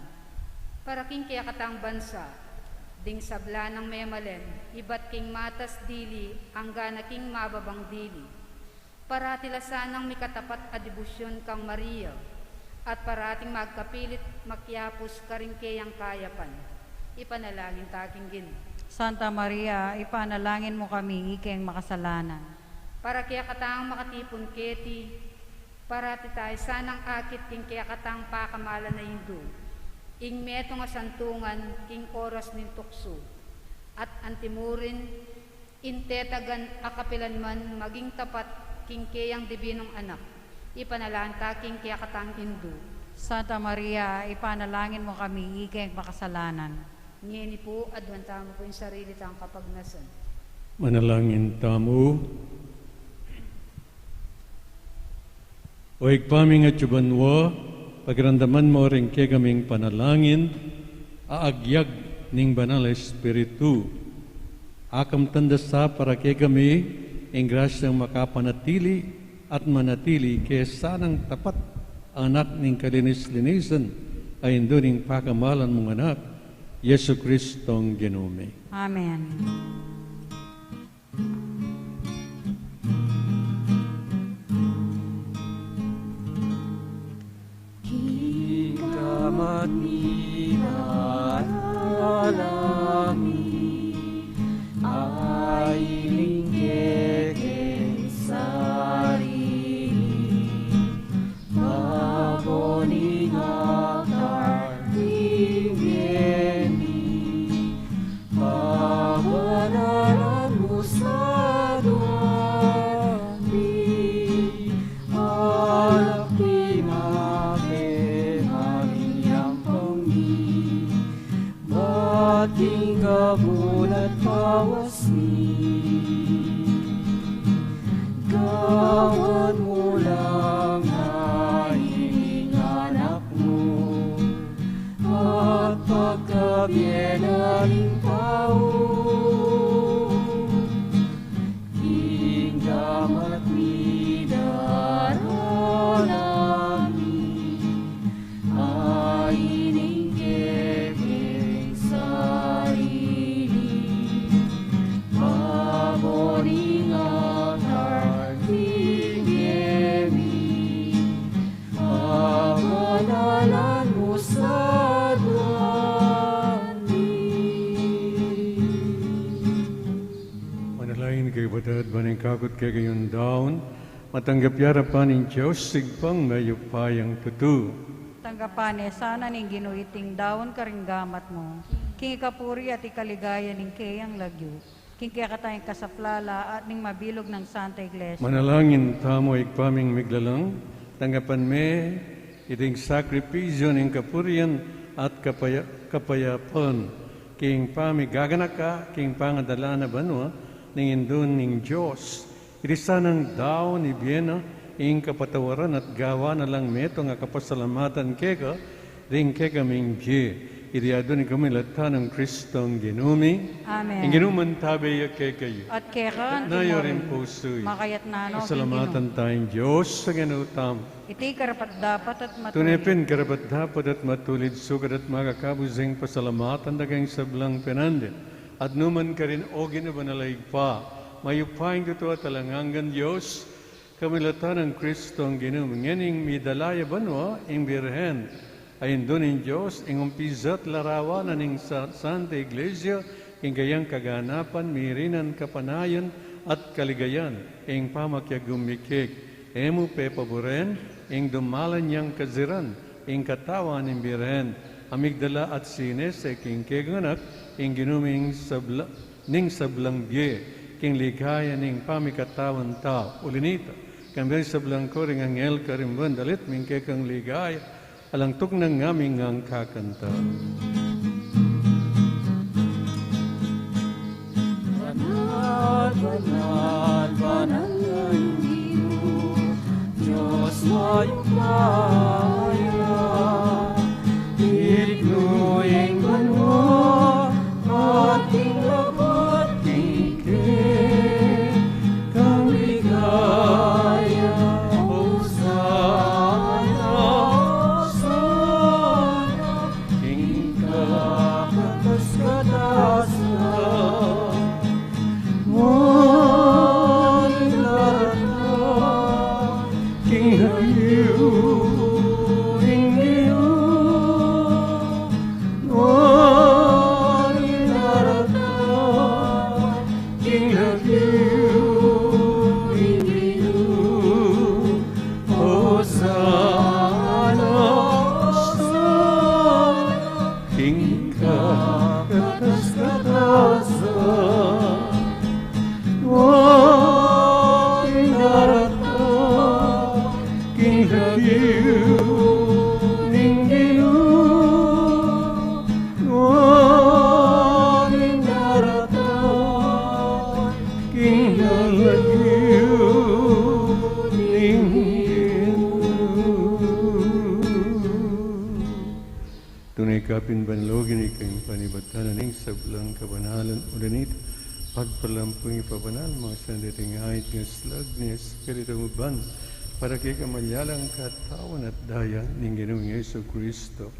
Para king kekatang bansa, ding sabla nang memalen, ibat king matas dili, angga na king mababang dili. Parati la sanang mikatapat a debosyon kang Maria, at parating magkapilit makiapus karing keyang kayapan. Ipanalangin ta king Ginu. Santa Maria, ipanalangin mu kami ikeng makasalanan. Para kekatang makatipun keti, parati taya sanang akit king kekatang pakamalan a Indu, ing metung a santungan king oras ning tuksu, at antimurin, ing tetagan a kapilan man maging tapat king keyang dibinung Anak, ipanalangin ta king kekatang Indu. Santa Maria, ipanalangin mu kami ikeng makasalanan. Ngeni pu, aduan tamu pu ing sarili tang kapagnasan. Manalangin tamu. O Ibpa ming atsu banua, pakiramdaman mu ring kekaming panalangin a agyag ning Banal a Espiritu. Akamtan da sa para kekami ing grasyang makapanatili at manatili ke sanang tapat a anak ning kalinis-linisan a Indu ning pakamalan mung Anak, Jesucristong Ginu mi. Amen. King gamat mi, daralan mi, a iling kekeng sarili, babo ning akar ning bie mi, pabanaran mu sa dua mi, alak king mabe maging yampang mi, bat king kabud at bawas mi. Gawan mu lang na ining anak mu, at pagkabie na ning tau, king gamat mi, daralan mi, a ining Kakut kekayung daun, matanggap ya arapan ning Dios, Ibpang mayupayang tutu. Tanggapan ne sana ning Ginu iting daun karing gamat mu, king ikapuri at ikaligaya ning keyang lagyu, king kekatang ikasaplala at ning mabilug nang Santa Iglesia. Manalangin tamu, Ibpa ming miglalang, tanggapan me iting sakripisyu ning kapurian at kapaya-, kapayapan, king pamigaganaka king pangadala na banua ning Indu ning Dios. Iti sanang daun ibie na ing kapatawaran at gawa na lang metung a kapasalamatan keka, ding kekaming bie. Iti adwan mi kapilan nang Kristong Ginu mi. Amen. Ing Ginu mantabe ya kekayu. At keka naman rin. Pusu yu. Makayatna no king Ginu. Pasalamatan taya ing Dios a Ginu tamu. Iti karapat-dapat at matulid. Tune pin karapat-dapat at matulid, sukat at makakabus ing pasalamatan da kang sablang penandit. At nu man karin, o Ginu banal a Ibpa, mayupayang tutu at alang anggang Dios, kapilan nang Kristong Ginu mi. Ngening midala ya banua ing Birhen a Indu ning Dios, ing umpisa at larawan na ning sa-, Santa Iglesia, ing kayang kaganapan, mirinan kapanayan at kaligayan, ing pamakiagumikik. E mu pepaburen ing dumalan yang kaziran, ing katawan ning Birhen a migdala at sinese king kekang anak, ing Ginu ming sabla-, ning sablang bie, king ligaya ning pamikatawan tau. Uli nita, kambe ring sablang kori ning anghel karing banua, dalit mi ing kekang ligaya, alang tuknang ngaming kakanta. Banal, banal, banal ing Ginu, Dios mayupaya, dignu ing banua, at ing labat king kekang ligaya. Hosana, Hosana, king kakatas-katasan. Maligaya king lagyu ning Ginu. Maligaya king lagyu ning Ginu. Hosana, Hosana, king kakatas-katasan. Maligaya king lagyu ning Ginu. Maligaya king lagyu ning Ginu. Tune kapin banal, o Ginu, ika ing panibatan ning sablang kabanalan. Uli nita, pagpalampu ing ipabanal, masandeting ait ning aslag ning Espiritu mu ban, para keka malyalang katawan at daya ning Ginung Jesu Kristo.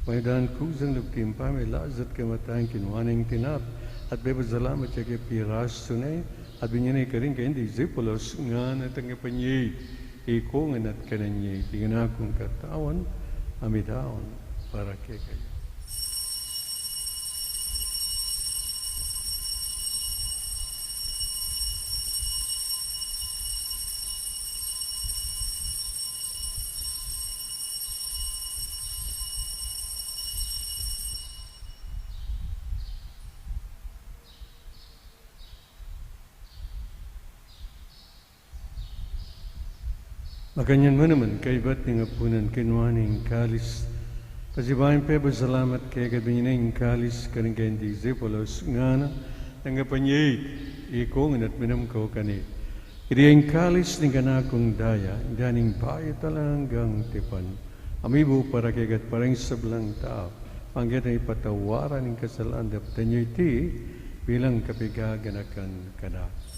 Mayupayang kusang lub king pamilas at kamatayan, kinua ne ing tinape, at pepasalamat ya keka, pirasu ne, at binie ne karing kayang disipulus, ngana, tanggapan ye iti, ikongan at kanan ye iti, ing kanakung katawan, a midaun para kekayu. Makanyan mu naman, kaybat ning apunan, kinua ne ing kalis, pasibayu yang pepasalamat keka, binie ne ing kalis karing kayang disipulus, ngana, tanggapan ye iti, ikongan at minum kayu keni. Iti ing kalis ning kanakung daya, ing daya ning bayu at alang anggang tipan, a mibu para kekayu at para king sablang tau, pangketang ipatawad ning kasalanan. Daptan ye iti bilang kapaganakan kanaku.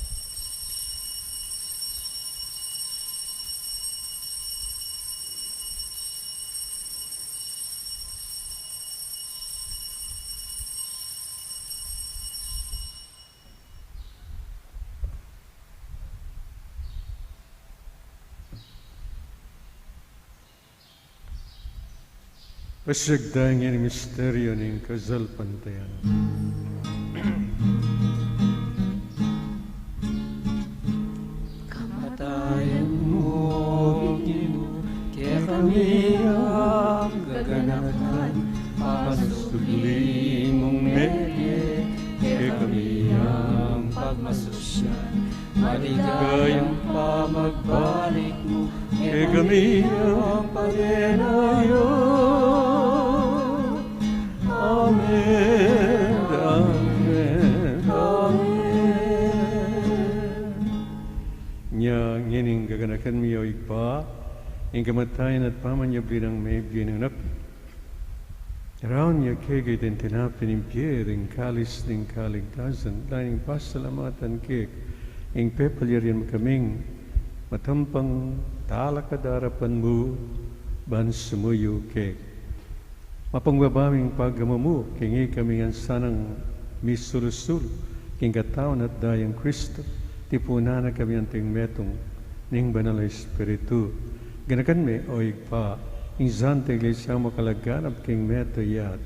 Pasyag taya ngeni ing misteryu ning kasalpantayanan. Anak, panasubli mung mebie kekami ing pagmasusyan, maligayang pamagbalik mu kekami ing paglenayan. Amen, amen, amen. Nya ngening gaganakan mi, o Ibpa, ing kamatayan at pamanyubli nang mebie ning Anak mi. Raun ya keka iting tinape ning bie, ing kalis ning kaligtasan, lalu ning pasalamatan keka, ing pepalyarian mu kaming matampang talakad king arapan mu ban sumuyu keka. Mapangbaba ming pagamu mu, king ikami ngan sanang misulu-sulu king katawan at dayang Kristo, tipunan na kami anting metung ning Banal a Espiritu. Ganakan me, o Ibpa, ing Santa Iglesia mu makalaganap king metung ya,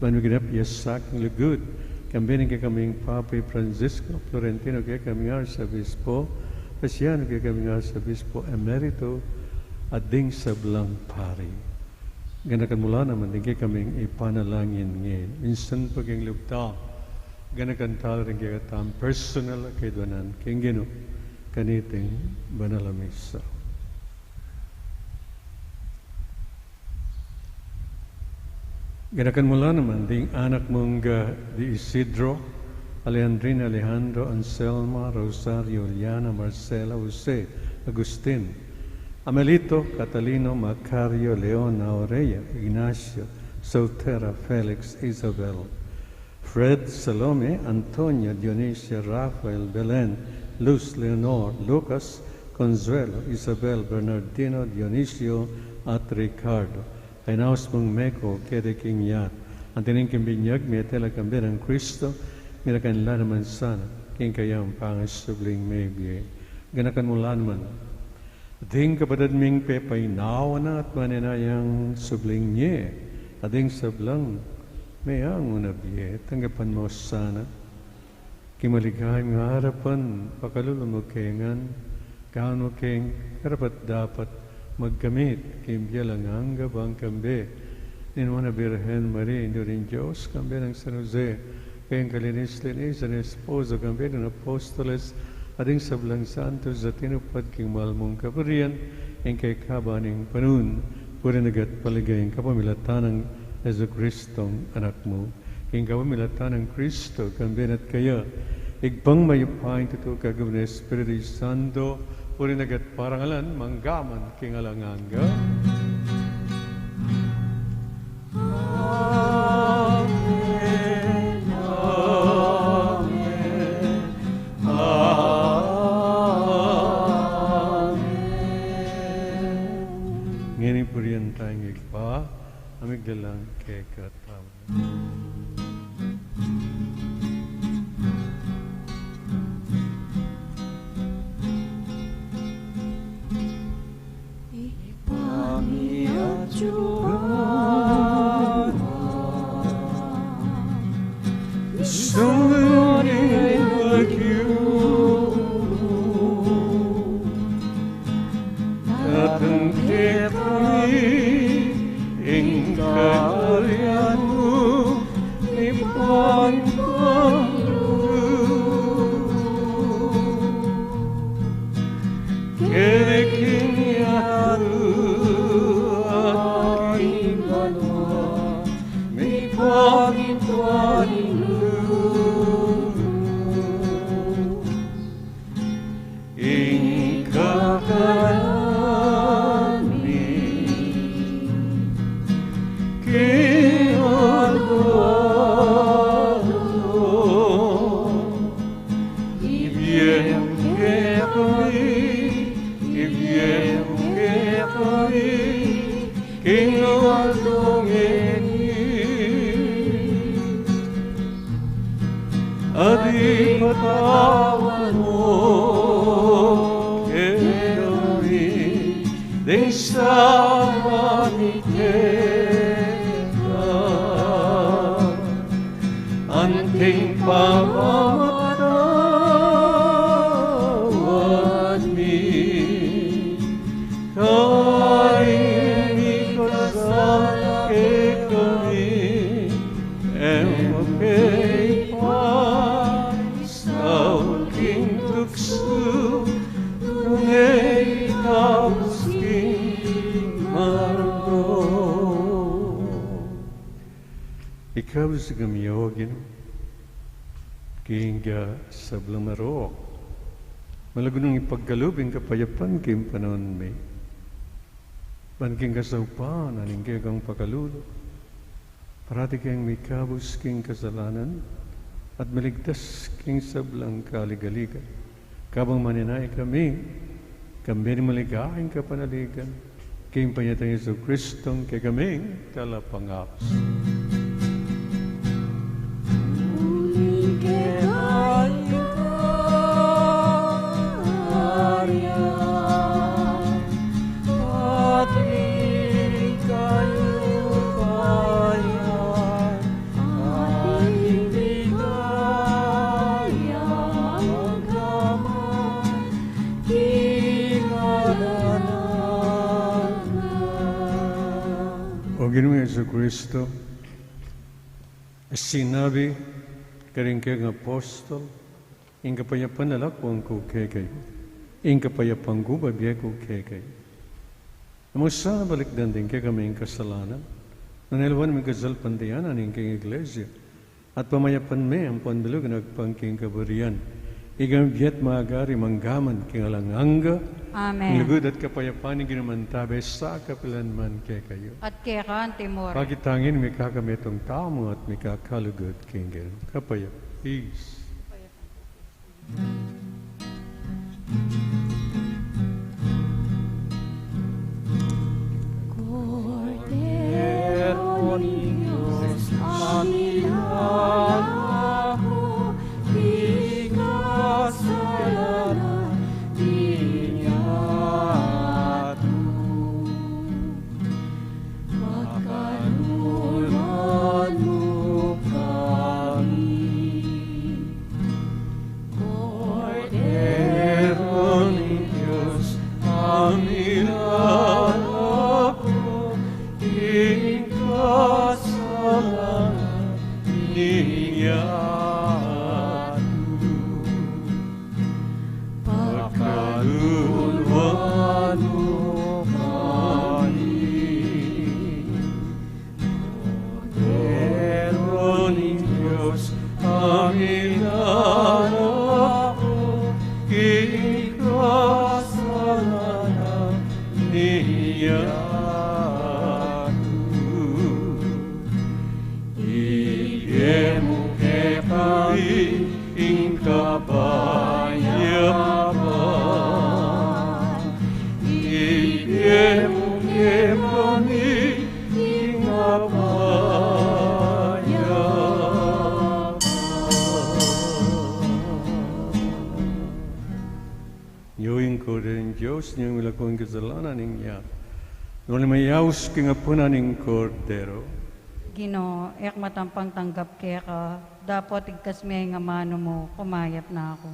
ban miganap ya sa king lugud, kambe ning kekaming Papa i Francisco, Florentino kekaming Arsobispo, Feliciano kekaming Arsobispo Emerito, at ding sablang pari. Ganakan mu la naman ding kekaming ipanalangin ngeni. Minsan pa king lub tang, ganakan tala ring kekatang personal a kayadwanan king Ginu, kaniting banal a misa. Ganakan mu la naman ding anak mung, ah, di Isidro, Alejandrina, Alejandro, Anselma, Rosario, Juliana, Marcela, Jose, Agustin, Amelito, Catalino, Macario, Leona, Aurelia, Ignacio, Soltera, Felix, Isabel, Fred, Salome, Antonio, Dionisia, Rafael, Belen, Luz, Leonor, Lucas, Consuelo, Isabel, Bernardino, Dionisio, at Ricardo. Kainaus mung meko keti king yatu, anti ning king binyag mete la kambe nang Kristo, mirakan la naman sana king kayang pangasubling mebie. Ganakan mu la naman ding kapatad ming pepainawa na at manenayang subling mie, at ding sablang meangu na bie, tanggapan mu sana king maligayang arapan, pakalulu mu ke ngan, gawan mu keng karapat-dapat magkamit king bie alang angga bang kambe ning Nuan a Birhen Maria, Indu ning Dios, kambe nang San Jose, keng kalinis-linisan a esposo, kambe ning apostoles, at ding sablang santos a tinupad king mal mung kapurian king kekaban ning panun, purian at ligaya king kapamilatan nang Jesucristong Anak mu. King kapamilatan nang Kristo, kambe na at kaya, Ibpang mayupaya, ing tutu kagum ning Espiritu Santo, purian at parangalan, mangga man king alang angga. Amen, amen, amen. Ngeni purian taya ing Ibpa, a migdalan kekatamu. Ibpa mi atsu ka banua, misamban ya ing lagyu mu, datang kekami ing kakaryan mu, mipamintuan mu keti king yatu anti king banua, mipamintuan mu ing kakanan mi king aldo-aldo. Ibie mu kekami, ibie mu kekami king aldo ngeni. At ipatawad mu kekami ding sala mi keka, anting pamamatawad mi karing mikasala keka. Ikabus kami, O Ginu, king sablang marok. Malugud nang ipagkalub ing kapayapan king panaun mi. Ban king kasaupan na ning kekang pakalulu, parati keng mikabus king kasalanan at miligtas king sablang kaligaligan. Kabang maninaya kami, kambe ning maligayang kapanaligan, king panyatang Jesucristo, kekaming talapangabus. Uling keka ing kayarian, at ring kalupa yan, ating ligaya magkamay king alang angga. O Ginu Jesucristo, sinabi karing kekang apostol, ing kapayapan lakuan ku kekayu, ing kapayapan ku bibie ku kekayu. E mu sana balikdan ding kekaming kasalanan, nune lawan me ing kasalpantayanan ning kekang Iglesia, at pamayapan me ampon bilug nang agpang king kaburian, ika mibie at magari mangga man king alang angga. Amen. Ing lugud at kapayapan ning Ginu mantabe sa kapilan man kekayu. At keka antimor. Pakit tangin mikakametung tamu at mikakalugud king Ginu. Kapayap. Peace. Kordero ning Dios, a milalaku king kasalanan ning yatu. Pakaluluan mu kami. Kordero ning Dios, a milalaku king kasalanan ning yatu. Pakaluluan mu kami. Kordero ning Dios, a milalaku king kasalanan ning yatu. Ibie mu kekami ing kapayapan. Ibie mu kekami ing kapayapan. Yu ing Kordero ning Dios, ing milaku king kasalanan ning yatu. Nune mayaus king apunan ning Kordero. Ginu, e ku matampang tanggap keka, dapot igkas me ing amanu mu, kumayap na ku.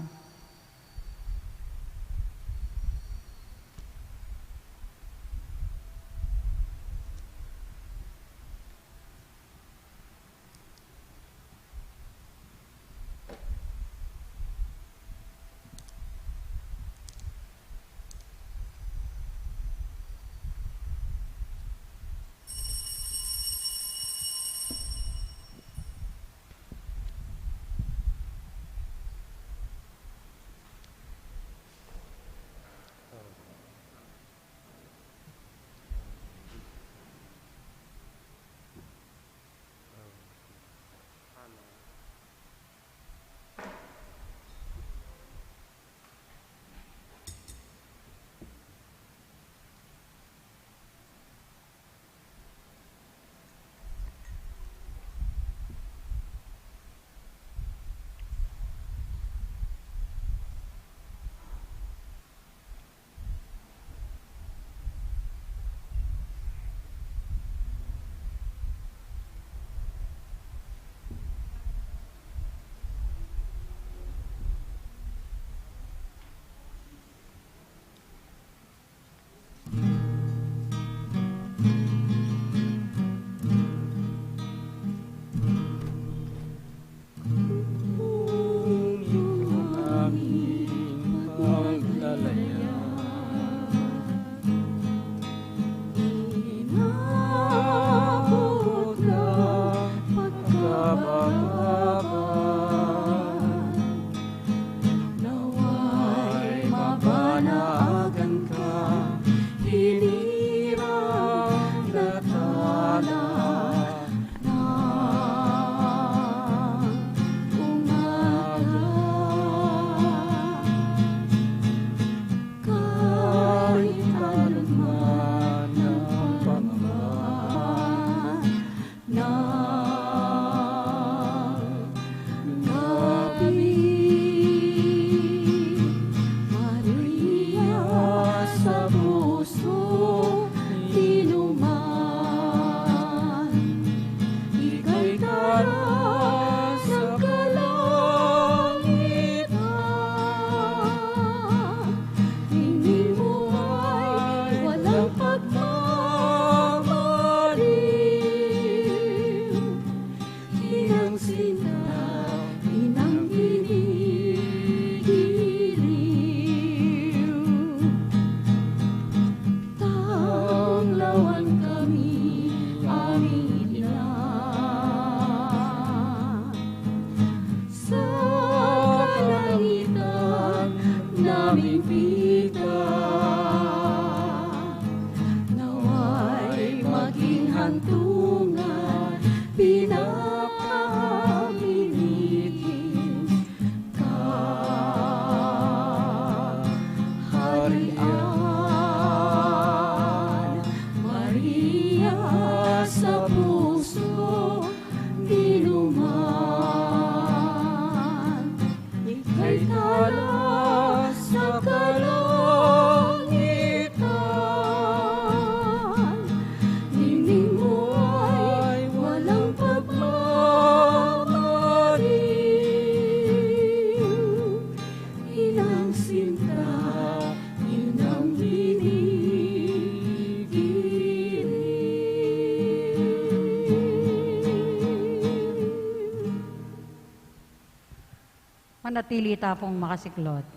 Manatili ta pung makasiklod.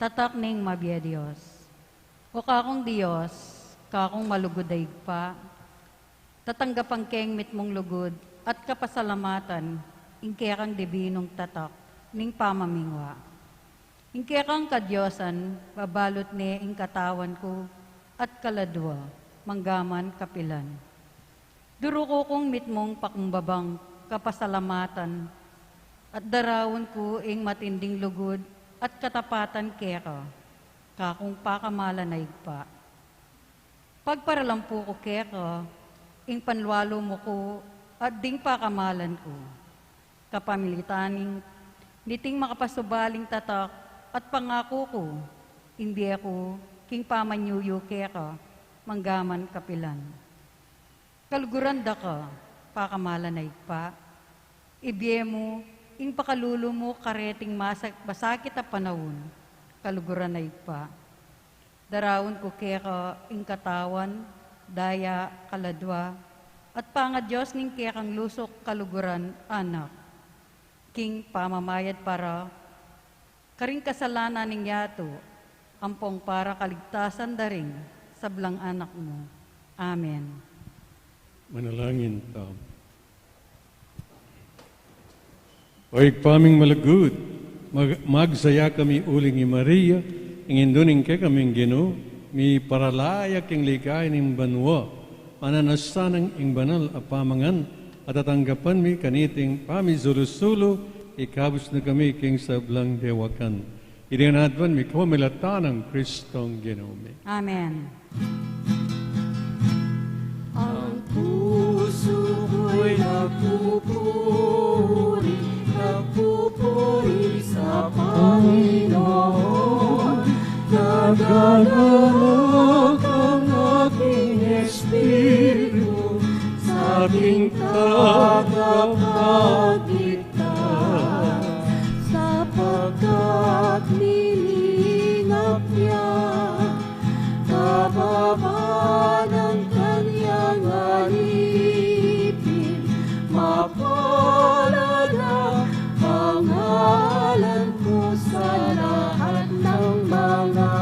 Tatak ning mabie Dios. O kakung Dios, kakung malugud a Ibpa, tatanggapan keng mitmung lugud at kapasalamatan ing kekang dibinung tatak ning pamamingwa. Ing kekang kadiosan, babalut ne ing katawan ku at kaladua, manggaman kapilan. Duruku kung mitmung pakumbabang kapasalamatan, at daraun ku ing matinding lugud at katapatan keka, kakung pakamalan a Ibpa. Pagparalampu ku keka ing panlualu mu ku at ding pakamalan ku. Kapamilatan ning niting makapasubaling tatak at pangaku ku, ing bie ku king pamanyuyu keka, manggaman kapilan. Kaluguran da ka, pakamalan a Ibpa. Ibie mu ing pakalulu mu kareting masa-, masakit a panaun, kaluguran a Ibpa. Daraun ku keka ing katawan, daya, kaladua, at pangadios ning kekang lusuk kaluguran anak. King pamamayad para karing kasalanan ning yatu, ampong para kaligtasan da ring sablang anak mu. Amen. Manalangin tamu. O Ibpa ming malugud, mag-, magsaya kami uling i Maria, ing indu ning kekaming Ginu, miparalaya king ligaya ning banua, mananasan ing banal a pamangan, at tatanggapan mi kaniting pamizulu-sulu, ikabus na kami king sablang dewakan. Iti ngan aduan mi kapamilatan nang Kristong Ginu mi. Amen. Ang puso ko'y nagpupuri, nagpupuri sa Panginoon. Nagagalak ang aking espiritu sa aking tagapagligtas, sapagkat liningap niya kababa ng kanyang alipin. Mapalad ang pangalan ko sa lahat ng mga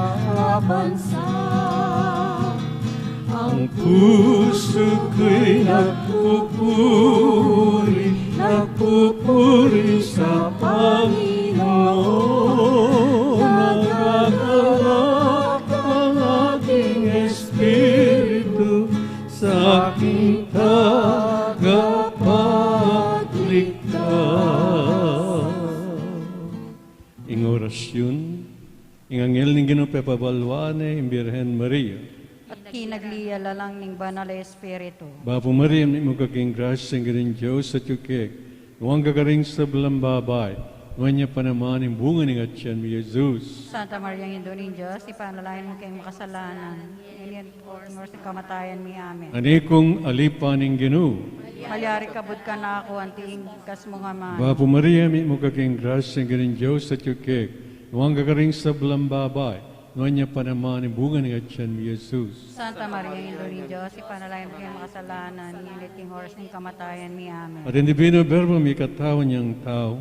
bansa. Ang puso ko'y nagpupuri, nagpupuri sa Panginoon. Nagagalak ang aking espiritu sa aking tagapagligtas. Ing orasyon, ing anghel ning Ginu pepabaluan ne ing Birhen Maria. At kinagli ya lalang ning Banal a Espiritu. Bapu Maria, mitmu ka king grasya, ing Ginung Dios atyu keka. Nuan ka karing sablang babai, nuan ya pa naman ing bunga ning atian mu, i Jesus. Santa Maria, Indu ning Dios, ipanalangin mu keng makasalanan, ngeni at king oras ning kamatayan mi. Amen. Anak kung alipan ning Ginu. Malyari ka kabud kanaku anti ing kasmu ngan. Bapu Maria, mitmu ka king grasya, ing Ginung Dios atyu keka. Nuan ka karing sablang babai, nuan ya pa naman ing bunga ning atian mu, i Jesus. Santa Maria, Indu ning Dios, ipanalangin mu keng makasalanan, ngeni at king oras ning kamatayan mi. Amen. At ing Divino Verbo mikatawan yang tau.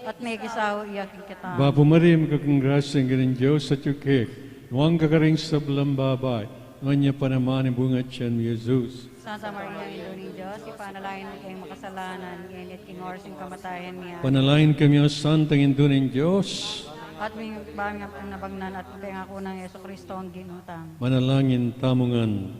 At mekisaup ya king kekatamu. Bapu Maria, mitmu ka king grasya, ing Ginung Dios atyu keka. Nuan ka karing sablang babai, nuan ya pa naman ing bunga ning atian mu, i Jesus. Santa Maria, Indu ning Dios, ipanalangin mu keng makasalanan, ngeni at king oras ning kamatayan mi. Amen. Panalangin kami, O Santang Indu ning Dios. At ming bang nabagnan at pengaku nang Jesucristo ang Ginu tang. Manalangin tamu ngan.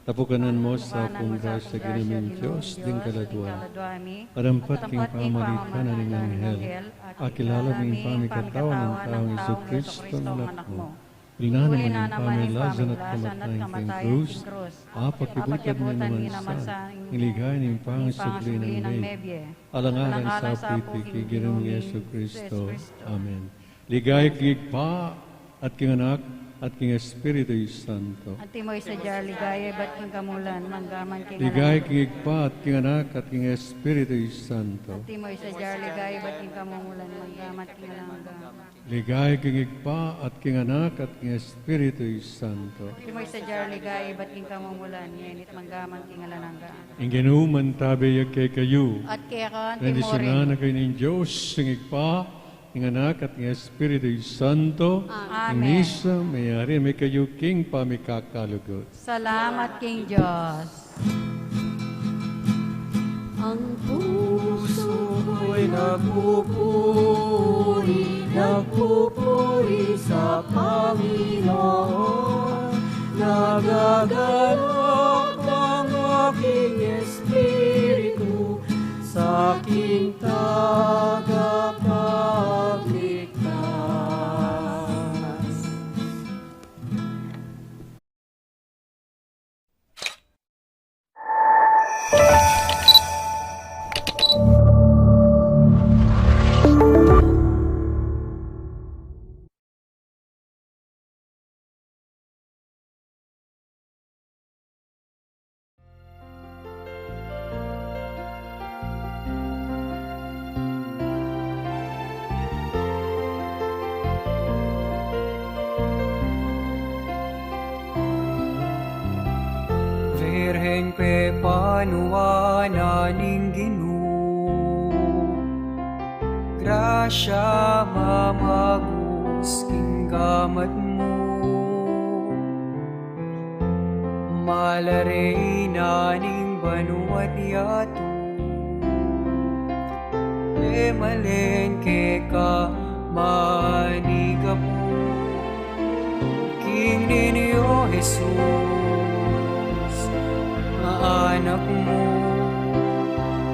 Tapukanan mu sa pung grasya, Ginu ming Dios, ding kaladua mi. At ampat king pamalitan ning anghel, akilala mi ing pamikatawan ning taung Jesucristo, anak mu. Uli na naman ing pamilasa at kamatayan king krus, apakiabutan mi naman sa ing ligaya ning pangasubli nang mebie. Alang-alang sa piti king Ginu ming Jesucristo. Amen. Ligaya king Ibpa, at king Anak, at king Espiritu Santo. Antimo ing sadya ring ligaya ibat king kamulan, manggaman king alang angga. Ligaya king Ibpa, at king Anak, at king Espiritu Santo. Antimo ing sadya ring ligaya ibat king kamulan, manggaman king alang angga. Ligaya king Ibpa, at king Anak, at king Espiritu Santo. Antimo ing sadya ring ligaya ibat king kamulan, ngeni at manggaman king alang angga. Ing Ginu mantabe ya kekayu. At keka naman. Bendisyunan na kayu ning Dios, ing Ibpa, Ing Anak at ing Espiritu Santo. Amen. Ing misa meyari na kekayu king pamikakalugud. Salamat king Dios. Ang puso ko'y nagpupuri, nagpupuri sa Panginoon. Nagagalak ang aking espiritu sa aking tagapagligtas. Virgen pepanuan na ning Ginu, grasya mamagus king gamat mu. Mala Reyna ning banua't yatu, e malen keka manigapu. King Niño Jesus, a Anak mu,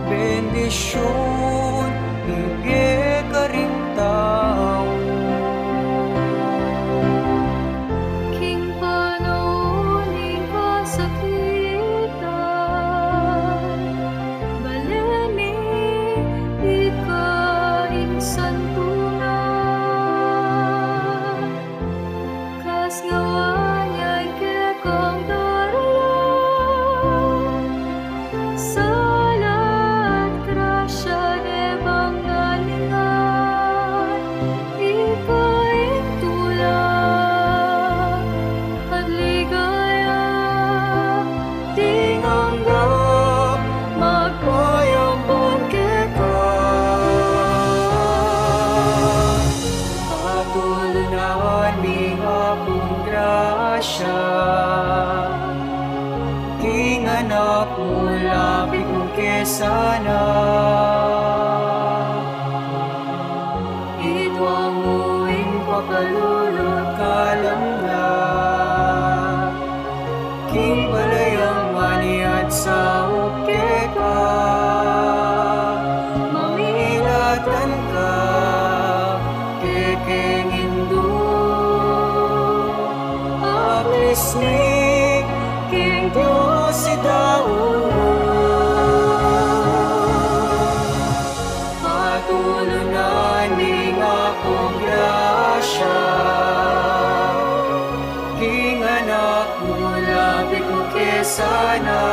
bendisyun ibie karing tau. King panaun ning kasakitan, balen mi ika ing santunan. Kasngawaan yang kekang daralan, sala at grasya de bang ngan lingan, ika ing tula at ligaya, ding angga magpayampun keka. Patulunan ning Apung grasya, king Anak mu lapit mu ke sana. Idwang mu ing pakalulu't kalam na, king balayang maniat saup keka, mamilatan ka kekeng Indu, apisni king Dios i Daun. Patulunan ning Apung grasya, king Anak mu lapit mu ke sana.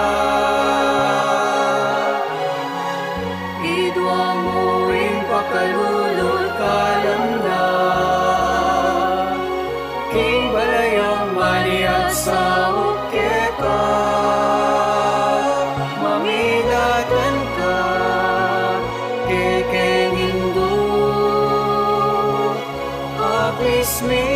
Idwang mu ing pakalulu't kalam na, king balayang maniat saup keka, mamilatan ka kekeng Indu, apisni